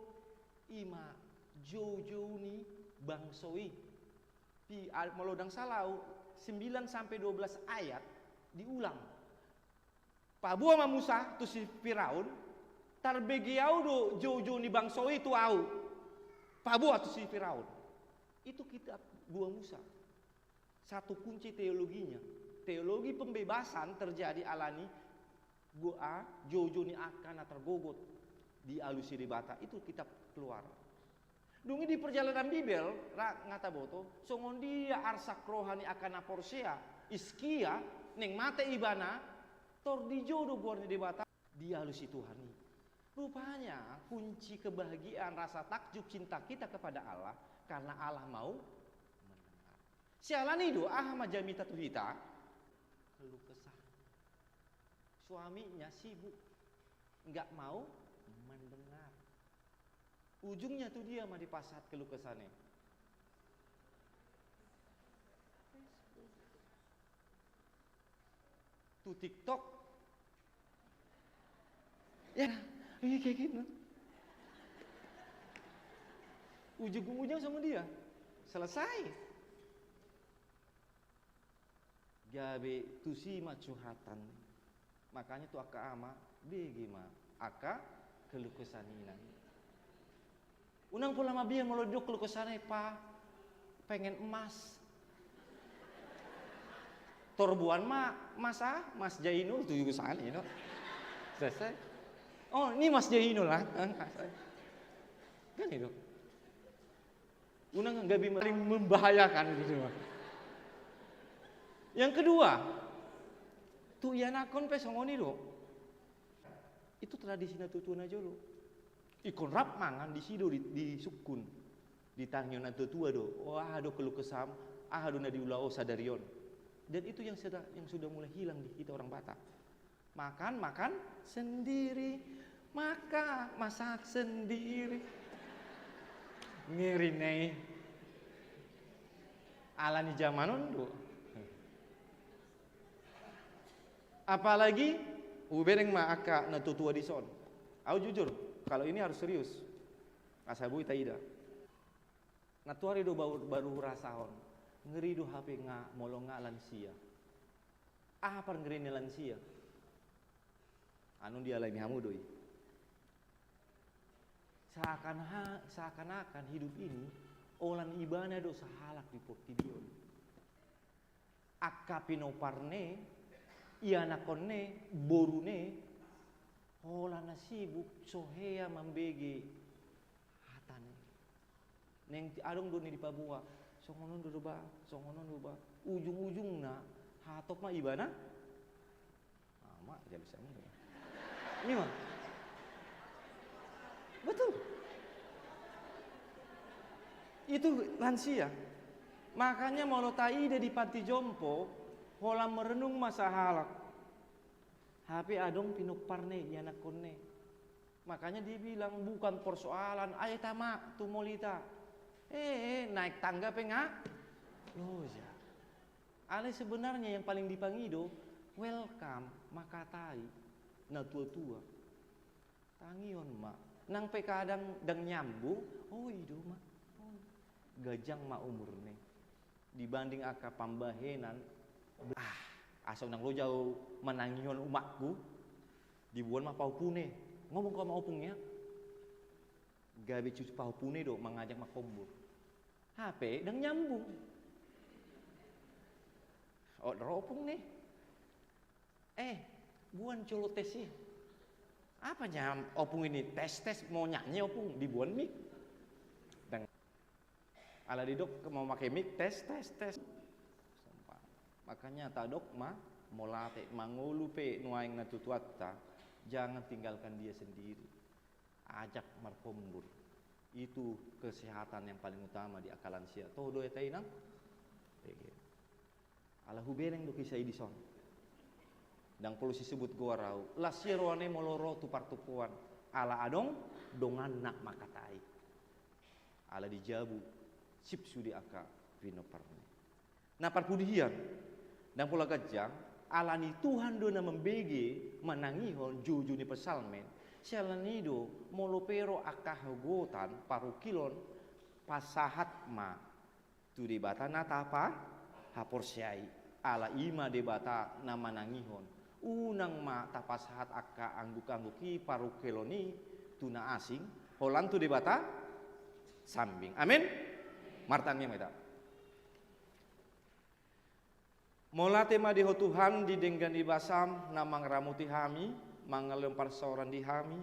i ma joujou ni bangso i. Di, a-, molo ndang salah ahu, sembilan sampe dua belas ayat diulang. Paboa ma Musa tu si Firaun, tarbege ahu do joujou ni bangso i tu ahu. Paboa tu si Firaun. Itu kitab dua Musa. Satu kunci teologinya. Teologi pembebasan terjadi alani goar, joujou ni angka na targogot, dialusi Debata. Itu kitab Keluaran. Dung i di perjalanan Bibel, ra nga taboto, songon dia arsak roha ni angka na porsea, Hizkia, naeng mate ibana, tor dijou do goar ni Debata, dialusi Tuhan i. Rupanya kunci kebahagiaan, rasa takjub, cinta kita kepada Allah karena Allah mau mendengar. Siala ni i do, aha ma jamita tu hita? Keluh kesah. Suaminya sibuk, nggak mau mendengar. Ujungnya tu dia ma dipasahat keluh kesahna i. Tu TikTok. Ya, iya kayak gitu. Ujung-ujungnya sama dia. Selesai. Gabe tusi ma curhatan. Makanya tu angka ama, bege ma angka keluh kesah ni inang. Unang pola mabiar molo didok keluh kesahna i, "Pa, pengen emas." Torboan ma, "Mas ah, Mas Jainul," tu juga sana, you know. Selesai. "Oh, ini Mas Jainul ah." Kan itu. Unang gabe paling membahayakan itu semua. Yang kedua, tu ianakhon pe songon i do. Itu tradisi na tuatua na jolo. Ingkon rap mangan disi do di, disungkun. Ditangihon na tuatua do. Oh, aha do keluh kesahmu, aha do na diula ho sadari on. Dan itu yang sudah, yang sudah mulai hilang di kita orang Batak. Makan, makan sendiri. Maka masak sendiri. Ngeri ne i. Alani jaman on do. Apalagi, hubereng ma angka na tuatua dison. Au jujur, kalau ini harus serius. Asa boi taida. Nantoari do baru, baru hurasahon. Ngeri do hape nga, molo nga lansia. Aha parngeri ni lansia? Anu dialami hamu do i. Seakan-, seakan-akan hidup ini, holan ibana do sahalak di portibi on. Angka pinomparna, ianakhonna, boruna, holan na sibuk, so hea mambege hatana. Naeng adong do na dipaboa, songon on do ba, songon on do ba. Ujung-ujungna, hatop ma ibana. Ama, jadi sama. Ini mah. Betul. Itu lansia. Makanya molo taida di panti jompo, holan merenung ma sahalak. Hape adong pinomparna, ianakhonna. Makanya dia bilang, bukan persoalan, ayo tama tu mall ita. Eh, eh, naik tangga pe nga loja. Alai sebenarnya yang paling dipangido, welcome, makatai, na tua-tua. Tangihon ma. Nang pe kadang ndang nyambung, oh, i do ma. Oh. Ganjang ma umurna. Dibanding angka pambahenan, ah, asa unang loja au manangihon umakku, diboan ma pahompu na. Ngomong ho ma ompung ya. Gabe cucu pahompu na do mangajak markombur. Hape ndang nyambung. Ot ro ompung na. Eh, boan jolo tes i. Apanya ompung ini tes-tes, mau nyanyi ompung, diboan mik. Ndang. Ala didok mau make mik, tes, tes, tes. Makanya tadok ma, molo ate mangolu pe nuaeng na tuatuanta, jangan tinggalkan dia sendiri. Ajak markombur. Itu kesehatan yang paling utama di angka lansia. Toho do ate inang? Ala hubereng do kisah i dison. Ndang porlu sisebut goar au. Las ia rohana molo ro tu partumpuan. Ala adong donganna makatai. Ala di jabu sip sude angka pinomparna. Na parpudi hian, ndang pola ganjang, alani Tuhan do na mambege manangihon joujou ni psalmen, siala ni do molo pe ro angka hagogotan parungkilon, pasahat ma tu Debata na tapa haporseai, ala i ma Debata na manangihon. Unang ma tapasahat angka angguk-angguk i, parungkilon i tu na asing, holan tu Debata sambing. Amin. Martangiang ma hita. Mauliate ma di Ho Tuhan di denggan ni basam na mangaramoti hami, mangalehon parsaoran di hami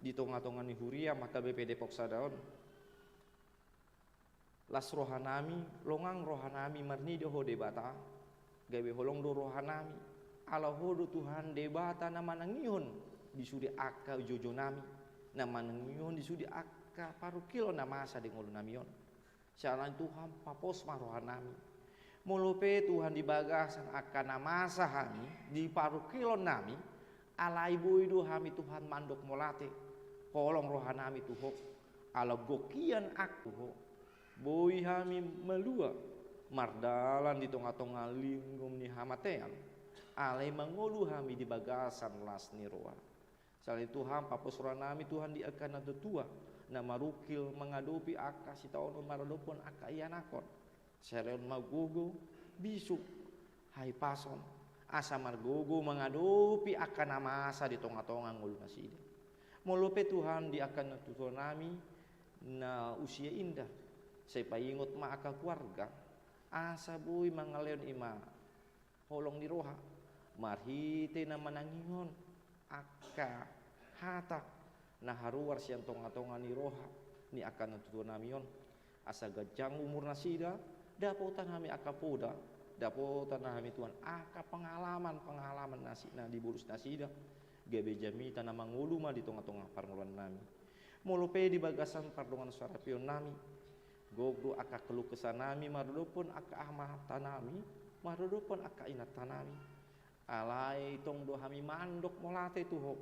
di tonga-tonga ni huria H K B P Depok sada on. Las rohanami, longang rohanami marnida Ho Debata, gabe holong do rohanami, ala Ho do Tuhan Debata na manangihon di sude angka joujounami, na manangihon di sude angka parungkilon na masa di ngolunami on. Siala ni Tuhan, papos ma rohanami. Molo pe Tuhan di bagasan angka na masa hami di parungkilonnami, alai boi do hami Tuhan mandok mauliate, holong rohanami tu Ho, ala gok hian angka tu Ho. Boi hami malua mardalan di tonga-tonga lingom ni hamatean, alai mangolu hami di bagasan las ni roha. Siala ni Tuhan, papos rohanami Tuhan di angka na tuatua, na marungkil mangadopi angka sitaonon maradophon angka ianakhon. Saleon ma gogo, bisuk, hahipason, asa margogo mangadopi angka na masa di tonga-tonga ngolunasida. Molo pe Tuhan di angka na tuatuanami na usia indah, sai paingot ma angka keluarga, asa boi mangalehon i ma holong ni roha, marhite na manangihon angka hata na haruar sian tonga-tonga ni roha ni angka na tuatuanami on. Asa ganjang umurnasida, dapotan hami angka poda, dapotan hami Tuhan angka pengalaman-pengalaman na si, na dibolus nasida, gabe jamita na mangolu ma di tonga-tonga parngoluannami. Molo pe di bagasan pardongansaripeonnami, gok do angka keluh kesah nami maradophon angka amatanami, maradophon angka inantanami. Alai tong do hami mandok mauliate tu Ho,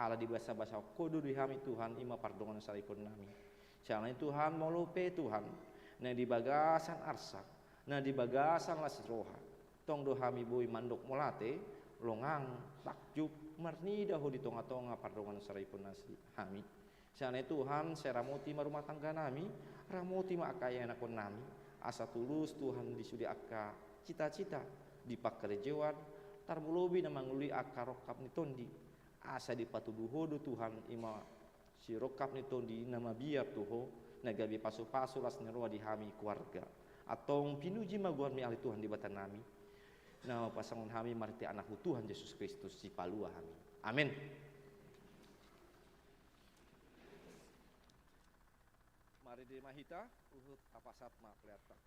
ala dibasabasahon Ho do di hami Tuhan, i ma pardongansaripeonnami. Siala ni Tuhan, molo pe Tuhan, na di bagasan arsak, na di bagasan las ni roha, tong do hami boi mandok mauliate, longang, takjub, marnida Ho di tonga-tonga pardongansaripeonnami. Siala ni Tuhan, sai ramoti ma rumah tangganami, ramoti ma angka ianakhonnami, asa tulus Tuhan di sude angka cita-cita di pangkarejoan, tarlumobi na mangoloi angka rongkap ni tondi, asa dipatudu Ho do Tuhan, i ma sirongkap ni tondi na mabiar tu Ho, na gabe pasu-pasu las ni roha di hami keluarga. Antong pinuji ma goarMi ale Tuhan Debatanami, na pasangaphon hami marhite AnakMu Tuhan Jesus Kristus Sipalua hami. Amin. Marende ma hita, huhut tapasahat ma pelean ta.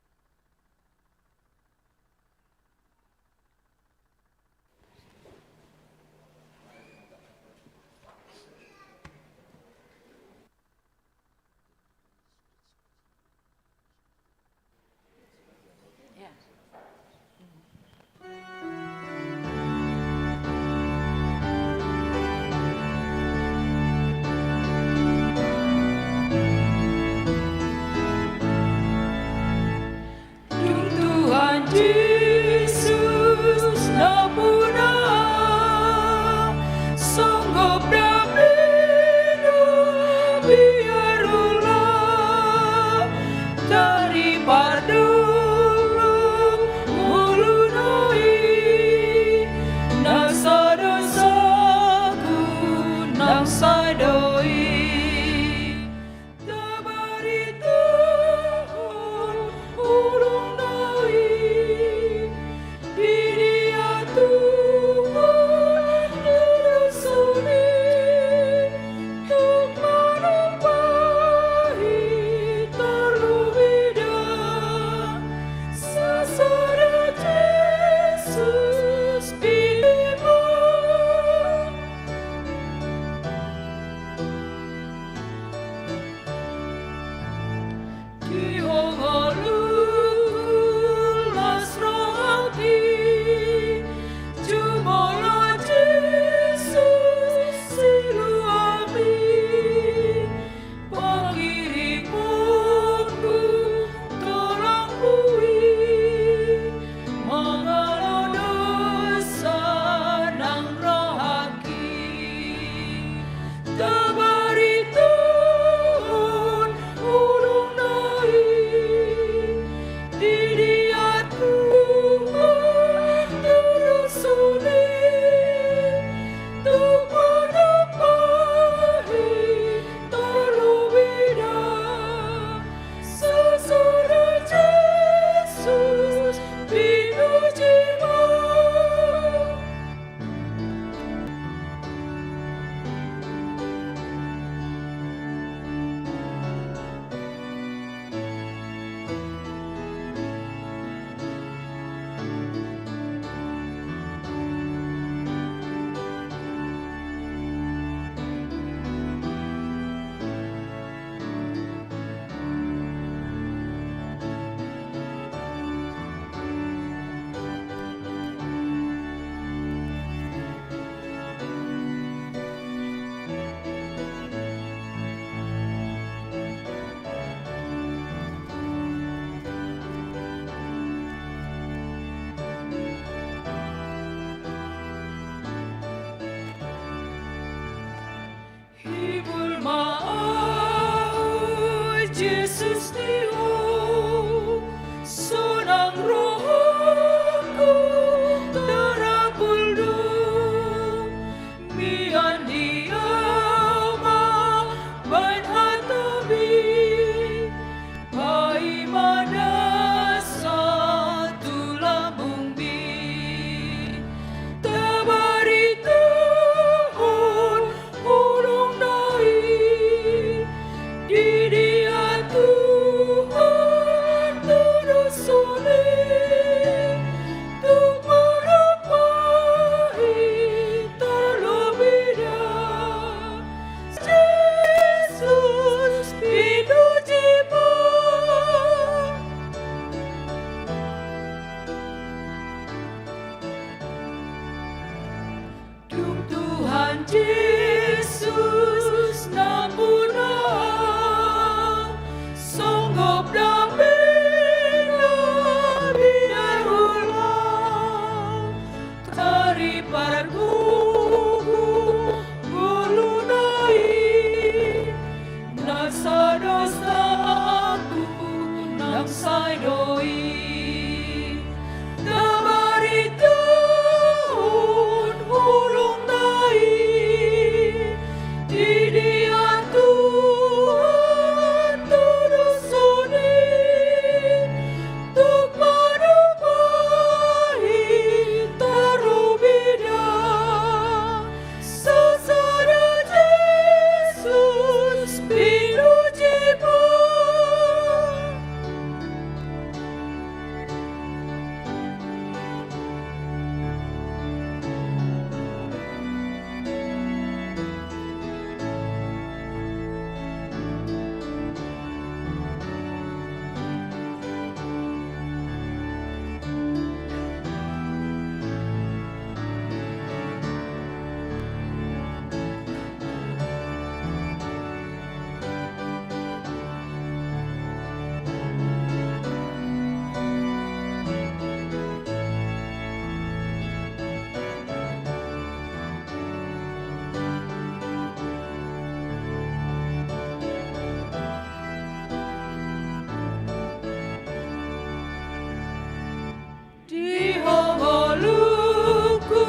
Di ho ngolungku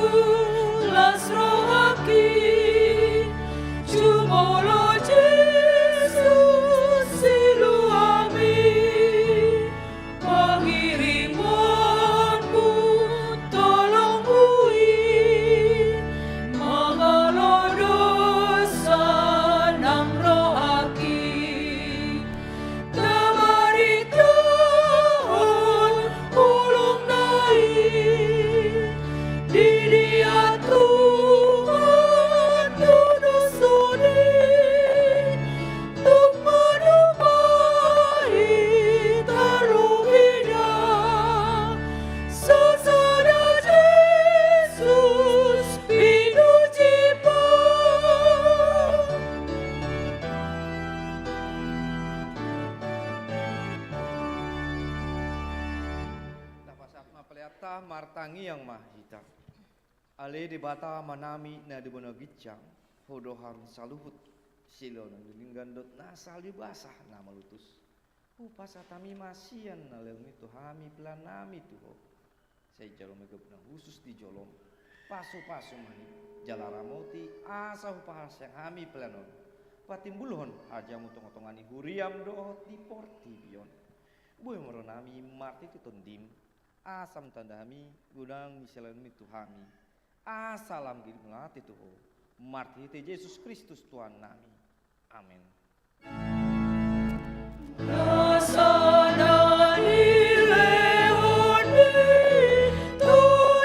las rohangki, jumolo Jesus siluami, pangiringonmu tolongmu i, mangalo dosa nang rohangki. Tabaritahon holongna i, di dia Tuhan tu dos on i, tung manumpahi tarlumobi da, sasada Jesus pinuji ma. Tapasahat ma peleanta, martangiang ma hita. Ale Debata Amanami na di banua ginjang, Ho do harun saluhut, silehon ni denggan dohot nasa libasa na malutus. Hupasahat hami ma sian na lehonmi tu hami peleannami tu Ho. Sai jalo ma gabe na hushus di jolom. Pasupasu ma i, jala ramoti asa hupasahat hami pelean on patimbulhon hajamu tongatonga ni huriam dohot di portibi on. Boi ma rohanami marhite Tondim, asa mantanda hami godang ni silehonmi tu hami, asa lam giri mauliate tu Ho, marhite Jesus Kristus Tuhannami. Amen. Na sada nilehonmi tu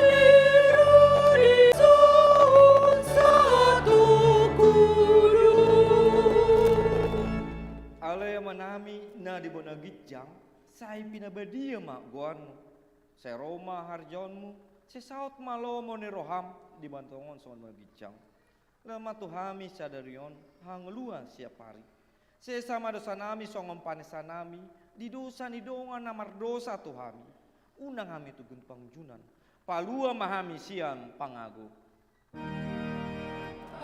ni rodi songon sahat tu kudus. Ale Amanami na di banua ginjang, sai pinabadia ma goarmu. Sai ro ma harajaonmu. Sai saut ma lomo ni roham di banua tonga on songon na di banua ginjang. Lehon ma tu hami sadari on hangoluan siapari. Sesa ma dosanami songon panesanami di dosa ni dongan na mardosa tu hami. Unang hami tugu tu pangunjunan. Palua ma hami sian pangago.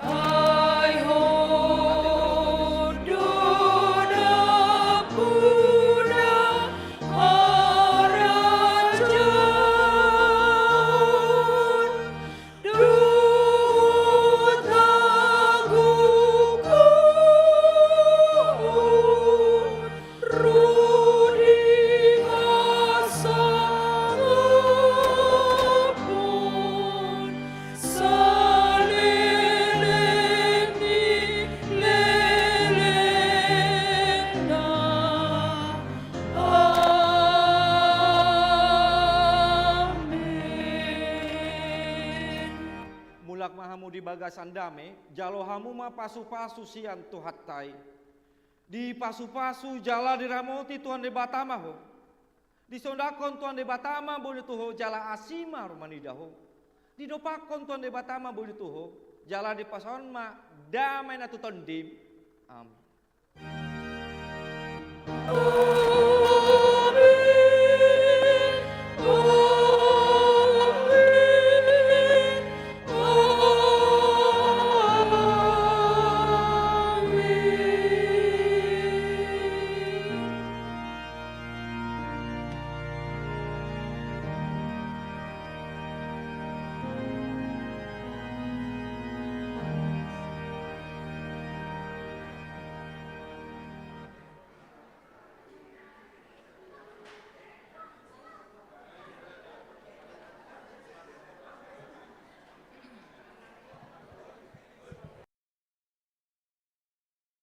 Ai Ho do nampuna, harajaon dohot hagogoon, ro di hasangapon saleleng ni lelengna. Amen. Mulak ma hamu di bagasan dame, jalo hamu ma pasupasu sian Tuhanta i. Dipasupasu jala diramoti Tuhan Debata ma ho. Disondangkon Tuhan Debata ma bohina tu ho jala asi ma ro manida ho. Didompakkon Tuhan Debata ma bohina tu ho jala dipasahat ma damena tu tondim. Amin.